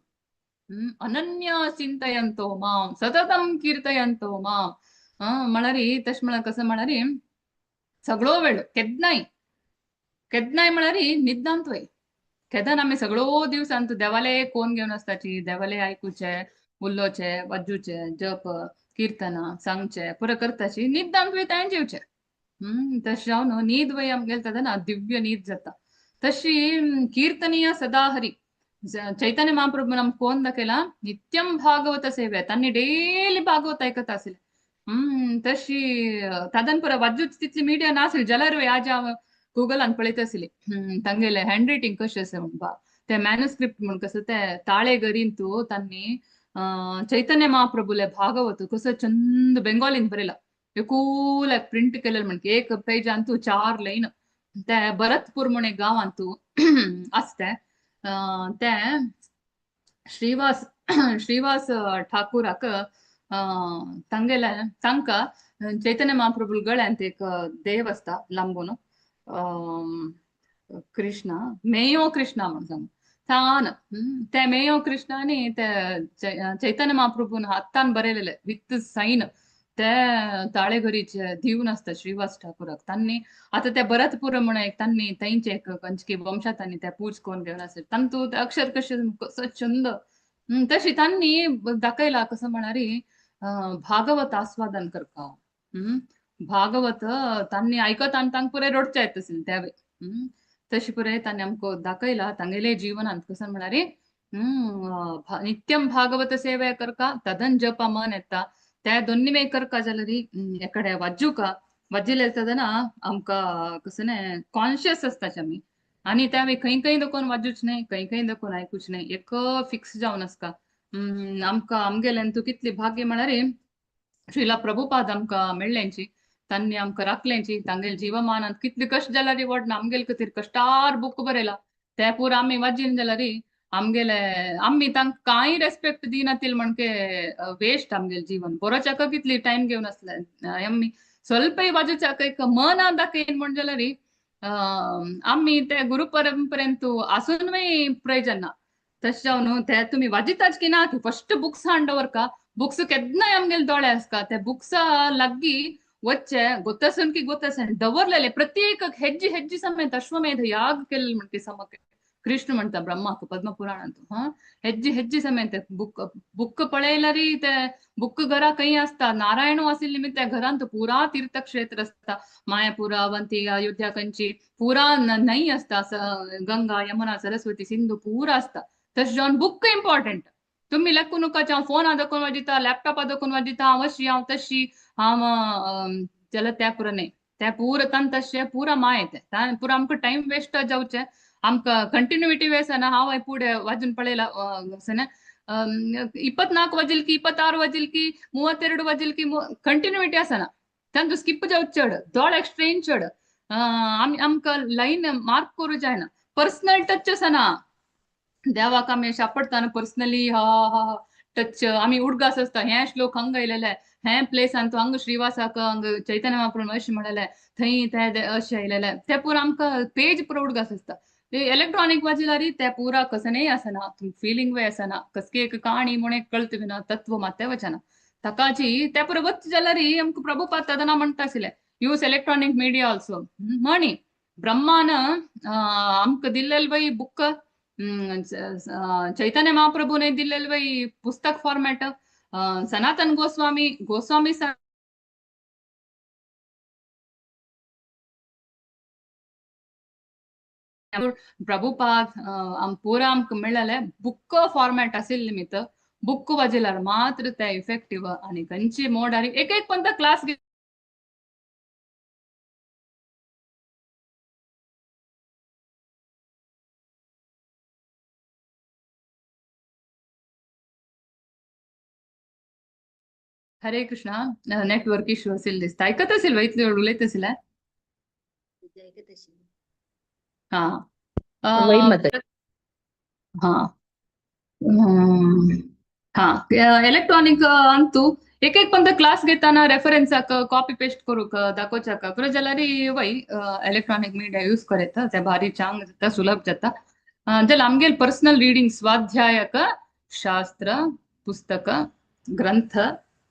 अनन्य चिंतयंतो माम सततम कीर्तयंतो माम म्हळ्यार तशें म्हळ्यार कसं म्हळ्यार सगळो वेळ केदनाय केदनाय म्हळ्यार निदांत वय केदन आमी सगळो दिवसांत देवाले कोण घेवन आसताची देवाले आयकुचे उलोवचे वाजूचे जप कीर्तना सांगचे पुरो करताची निदांत वय तांचे जेवचे. तशें जावन न्हीद वय आमगेले तेन्ना दिव्य न्हीद जाता. तशी कीर्तनीय सदा हरी चैतन्य महाप्रभू आमकां कोण दाखयला नित्यम भागवत सेवे तांणी डेली भागवत आयकता आशिल्ले. तशी तादन पुरो वाजूच तितली मिडिया नासली जाल्यार आज हांव गुगलान पळयता आशिल्ली तांगेले हँड रायटींग कशें आसा म्हणपा ते मॅन्युस्क्रिप्ट म्हण कसं ते ताळे गरींतू तांणी चैतन्य महाप्रभूले भागवत कसं चंद बेंगॉलीन बरयला एकूल प्रिंट केलेलं म्हण एक पेज अंतू 4 लाईन ते भरतपूर म्हण एक गांवांतू आसता ते श्रीवास श्रीवास ठाकूराक तांगेले तांकां चैतन्य महाप्रभू गळ्यांत एक देव आसता लांबून कृष्णा मेयो कृष्णा म्हण सांग तान ते मेयो कृष्णा आनी ते चैतन्य महाप्रभून हातान बरयलेले विथ सायन ते ताळेघरीचे दिवन आसता श्रीवास ठाकूराक. तांणी आतां ते भरतपूर म्हण एक तांणी थंयचे एक कंचकी वंशा तांणी ते पूज करून घेवन आसता तांतू ते अक्षर कशें कसो छंद. तशी तांणी दाखयला कसं म्हणारी भागवत आस्वादन करपा. भागवत तांणी आयकत आनी तांकां पुराय रडचे येता आशिल्लें त्या वेळी. तशी पुराय तांणी आमकां दाखयला तांगेले जिवनांत कसं म्हणारी नित्यम भागवत सेवा करका तदन जपा मन येता त्या दोन्ही मे करका जाल्यार एकडे वाजूका वाजिल्ले तेन्ना आमकां कसं न्हय कॉन्शियस आसताचे आमी आनी त्या वेळी खंय खंय देखून वाजूच न्हय खंय खंय देखून आयकूच न्हय एक फिक्स जावन आसता. आमकां आमगेल्यान तूं कितली भाग्य म्हळ्यार श्रीला प्रभुपाद आमकां मेळ्ळेंची, तांणी आमकां राखलेंची. तांगेल जीवमानांत कितले कश्ट जाल्यार वडना, आमगेल खातीर कश्टार बुक बरयला. ते पुरा आमी वाजीन जाल्यार आमगेले आमी तांकां कांय रेस्पेक्ट दिनातील म्हणके वेस्ट आमगेल जीवन. बरोच्याक कितली टायम घेवन आसले आमी स्वल्पय बाजूच्याक एक मना दाखयन म्हण जाल्यार आमी ते गुरु परंपरेंत आसूनय प्रयोजन ना. तशें जावन ते तुमी वाजिताच की ना की फस्ट बुक्स हाड दवरका. बुक्स केन्नाय आमगेले दोळे आसता, ते बुक्सा लागीं वच्चे ಗೊತ್ತಸನ್ ಕಿ ಗೊತ್ತಸನ್ ದವರ್ಲೆಲೆ ಪ್ರತ್ಯೇಕ ಹೆಜ್ಜೆ ಹೆಜ್ಜೆ ಸಮೇತ ಅಶ್ವಮೇಧ ಯಾಗ ಕೆಲ್ म्हणते ಸಮಕ್ಕೆ ಕೃಷ್ಣ म्हणता ಬ್ರಹ್ಮಕ್ ಪದ್ಮ ಪುರಾಣ ಅಂತ. हा ಹೆಜ್ಜೆ ಹೆಜ್ಜೆ ಸಮೇತ ಬುಕ್ ಬುಕ್ पळयल्यारी ते बुक घरा खंय आसता. नारायण आशिल्ले निमित्त घरांत पुरा तीर्थक्षेत्र आसता. मायापुरा, अवंती, अयोध्या, कंची पुरा न्हंय आसता, गंगा, यमुना, सरस्वती, सिंधू पुरा आसता. तशें जावन बुक इम्पॉर्टंट. तुम्ही लेखू नका हांव फोन दाखोवन वाजिता, लॅपटॉप दाखोवन वाजिता, हांव अशी हांव तशी हांव जाल्यार त्या पुरा न्हय. त्या पुरा तान तशें पुरा माय तें पुरा आमकां टायम वेस्ट जावचें, आमकां कंटिन्युटी आसना. हांव पुढे वाजून पळयला आसना 24 वाजिल की 26 वाजिल की 32 वाजिल की कंटिन्युटी आसना. तांचो स्किप जावचें चड, दोळे स्ट्रेन चड, आमी आमकां लायन मार्क करूं जायना, पर्सनल टच आसना. देवाक आमी सापडटाना पर्सनली हा हा टच आमी उडगास आसता. हे श्लोक हांगा आयलेले, हे प्लेसान तो हांगा श्रीवासाक हांगा चैतन्य महाप्रभु अशें म्हणलें, थंय ते अशें आयलेले, ते पुरा आमकां पेज पुरो उडगास आसता. इलेक्ट्रॉनिक वाजिलारी ते पुरा कसनेय आसना, फिलिंग वे आसना, कसके एक काणी म्हूण एक कळत बी ना, तत्व माते वचना ताकाची. ते पुरो वच जाल्यार आमकां प्रभुपाद तेन्ना म्हणटा आशिल्ले यूज इलेक्ट्रॉनिक मिडिया ऑल्सो. म्हणी ब्रह्मान आमकां दिल्लेल बाई बुक, चैतन्य महाप्रभुने दिल्लेल बाई पुस्तक फॉर्मॅट, सनातन गोस्वामी गोस्वामी प्रभुपाद पुरा आमकां मेळ्ळेले बुक फॉर्मॅट आशिल्ले निमित्त बुक वाजिल्यार मात्र ते इफेक्टिव्ह. आनी खंयची मोड आनी एक एक पंत क्लास. हरे कृष्णा. नेटवर्क इश्यू असेल दिसता. ऐकत असेल बाई, इतले वेळ उलयत असेल. हा हा हा इलेक्ट्रॉनिक अंतू एक एक पंत क्लास घेताना रेफरन्साक कॉपी पेस्ट करूक दाखोवच्याक बरो जाल्यार वय इलेक्ट्रॉनिक मिडिया यूज करता, ते भारी चांग जाता, सुलभ जाता. जाल्यार आमगेल पर्सनल रीडिंग स्वाध्यायक शास्त्र पुस्तक ग्रंथ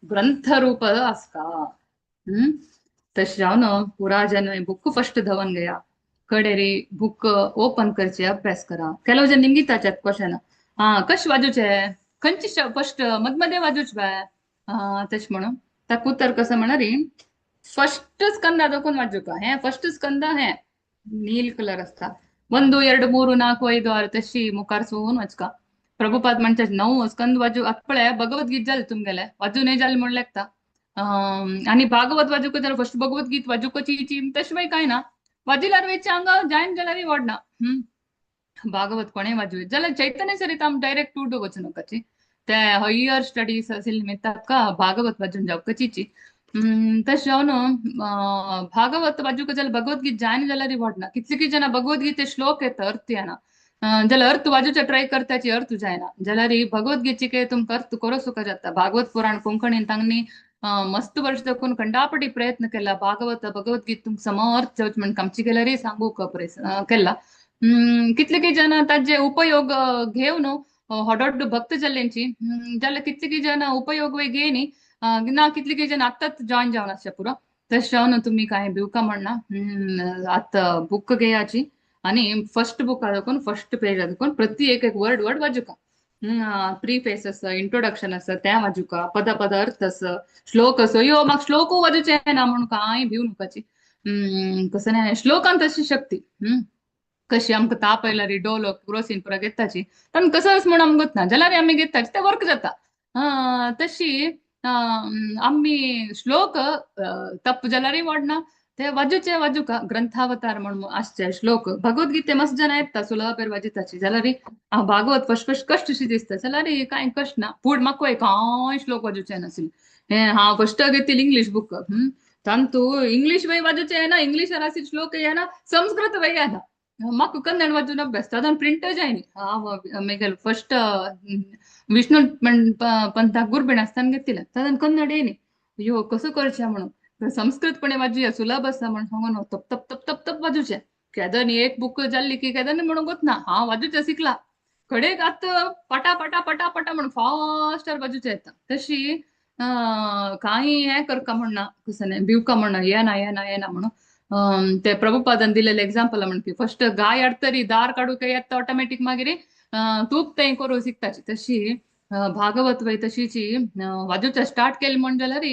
ग्रंथ रूप आसता. तशें जावन पुरा जन बुक फस्ट धवन गया कडेरी बुक ओपन करचे, अभ्यास करा. ಕೆಲವು जन निमगिताचे क्वेश्चन, हा कशें वाजूचे, खंयचे फस्ट मदमदें वाजूच बाय तशें म्हणून. ताका उतर कसं म्हणल्यार फस्ट स्कंद दाखोवन वाजूका. हे फस्ट स्कंद हे नील कलर आसता. 1 2 3 4 5 6 तशी मुखार सून वाचका. प्रभुपाद म्हणचे 9 स्कंद वाजू. आतां पळय भगवद्गीत जालें तुमगेलें, वाजू न्हय जालें म्हण लेखता. आनी भागवत वाजूक जाल्यार फस्ट भगवद्गीत वाजूकची तशें बाय कांय ना. वाजिल्यार वयचे हांगा जॉयन जाल्यार वाडना. भागवत कोणें वाजू जाल्यार चैतन्य चरिताम डायरेक्ट टू do वचू नाकाची. ते हयर स्टडीज आशिल्ले निमित्त ताका भागवत वाजून जावपाची. तशें जावन भागवत वाजूक जाल्यार भगवद्गीत जायना जाल्यार वाडना. कितले जाणां भगवद्गीते श्लोक येता अर्थ येना जाल्यार अर्थ वाजूचे ट्राय करताची अर्थ जायना जाल्यार भगवद्गीतेची काय तुमकां अर्थ करो सुका जाता. भागवत पुराण कोंकणीन तांणी मस्त वर्ष दाखोवन खंडापटी प्रयत्न केला. भागवत भगवद्गीत तुमकां समर्थ जावचें म्हण आमची गेल्यारय सांगूंक केला. कितले जाण ताजे उपयोग घेवन होडोड भक्त जाल्यांची जाल्यार कितले जाण उपयोग घेयनी ना, कितले जाण आत्ताच जॉयन जावन आसचे पुरो. तशें जावन तुमी कांय भिवका म्हणना. आतां बुक घेयाची आणि फस्ट बुक दाखोवन फस्ट पेज दाखोवन प्रति एक एक वर्ड वर्ड वाजूका. प्रीफेस आसा, इंट्रोडक्शन आसा तें वाजूका, पद पद अर्थ आसा, श्लोक आसा. यो म्हाका श्लोकू वाजूचे ना म्हणून कांय भिवू नकाची. कसं नाही श्लोकांत तशी शक्ती. कशी आमकां ताप आयल्यार डोलो क्रोसीन पुरा घेताची तांकां कसोच म्हूण आमकां ना जाल्यार आमी घेताची ते वर्क जाता. तशी आमी श्लोक तप्प जाल्यारय वाडना, ते वाजूचे वाजूका ग्रंथावतार म्हणून आसचे श्लोक. भगवद्गीते मस्त जण येता सुलभेर वाजिताची जाल्यार भागवत फस्ट फस्ट कश्ट शी दिसता जाल्यार कांय कश्ट ना. पूण म्हाका कांय श्लोक वाजूचे नासले. हें हांव फस्ट घेतिल्ली इंग्लीश बुक, तांतू इंग्लीश वय वाजूचे येना, इंग्लिशार आसी श्लोक येना, संस्कृत वय येना, म्हाका कन्नड वाजून अभ्यास तातूंत प्रिंट जायनी. हांव मागीर फस्ट विष्णू पंथाक गुरबीण आसतना घेतिल्लें, तातूंत कन्नड येयनी. अय्यो कसो करचें म्हणून संस्कृतपणे वाजूया सुलभ आसा म्हणून सांगून तप तप तप तप तप वाजूचें. केदन एक बूक जाल्ली की केदन म्हणून गोतना हांव वाजूचें शिकला कडेक आतां पटा पटा पटा पटा म्हणून फास्टर वाजूचें येता. तशी कांय हें करका म्हणना, कसं भिवका म्हणना, येना येना येना म्हणून. ते प्रभुपादान दिलेले एग्जाम्पल म्हणपी फस्ट गाय हाडतरी दार काडूंक येता ऑटोमॅटीक, मागीर तूप तें करूं शिकताची. तशी भागवत वय तशीची वाजूचें स्टार्ट केलें म्हण जाल्यार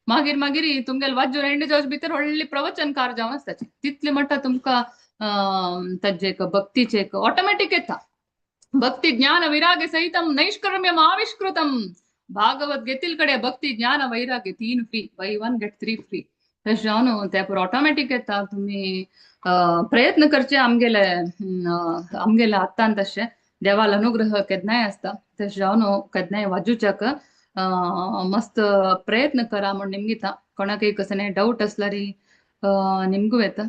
मागीर मागीर तुमगेले वाजूर एंड जावचे भितर व्हडली प्रवचनकार जावन आसताची. तितले म्हणटा तुमकां ताजें एक भक्तीचें एक ऑटोमॅटीक येता. भक्ती ज्ञान वैराग्य सहितम नैष्कर्म्यम आविष्कृतम. भागवत घेतील कडे भक्ती ज्ञान वैराग्य 3 free, buy 1 get 3 free. तशें जावन ते पुरो ऑटोमॅटीक येता. तुमी प्रयत्न करचे आमगेले आमगेले हातान तशें देवाल अनुग्रह केन्नाय आसता. तशें जावन केन्नाय वाजूच्याक मस्त प्रयत्न करा म्हण निमगिता. कोणाकय कसले डावट आसल्यार निमगू येता.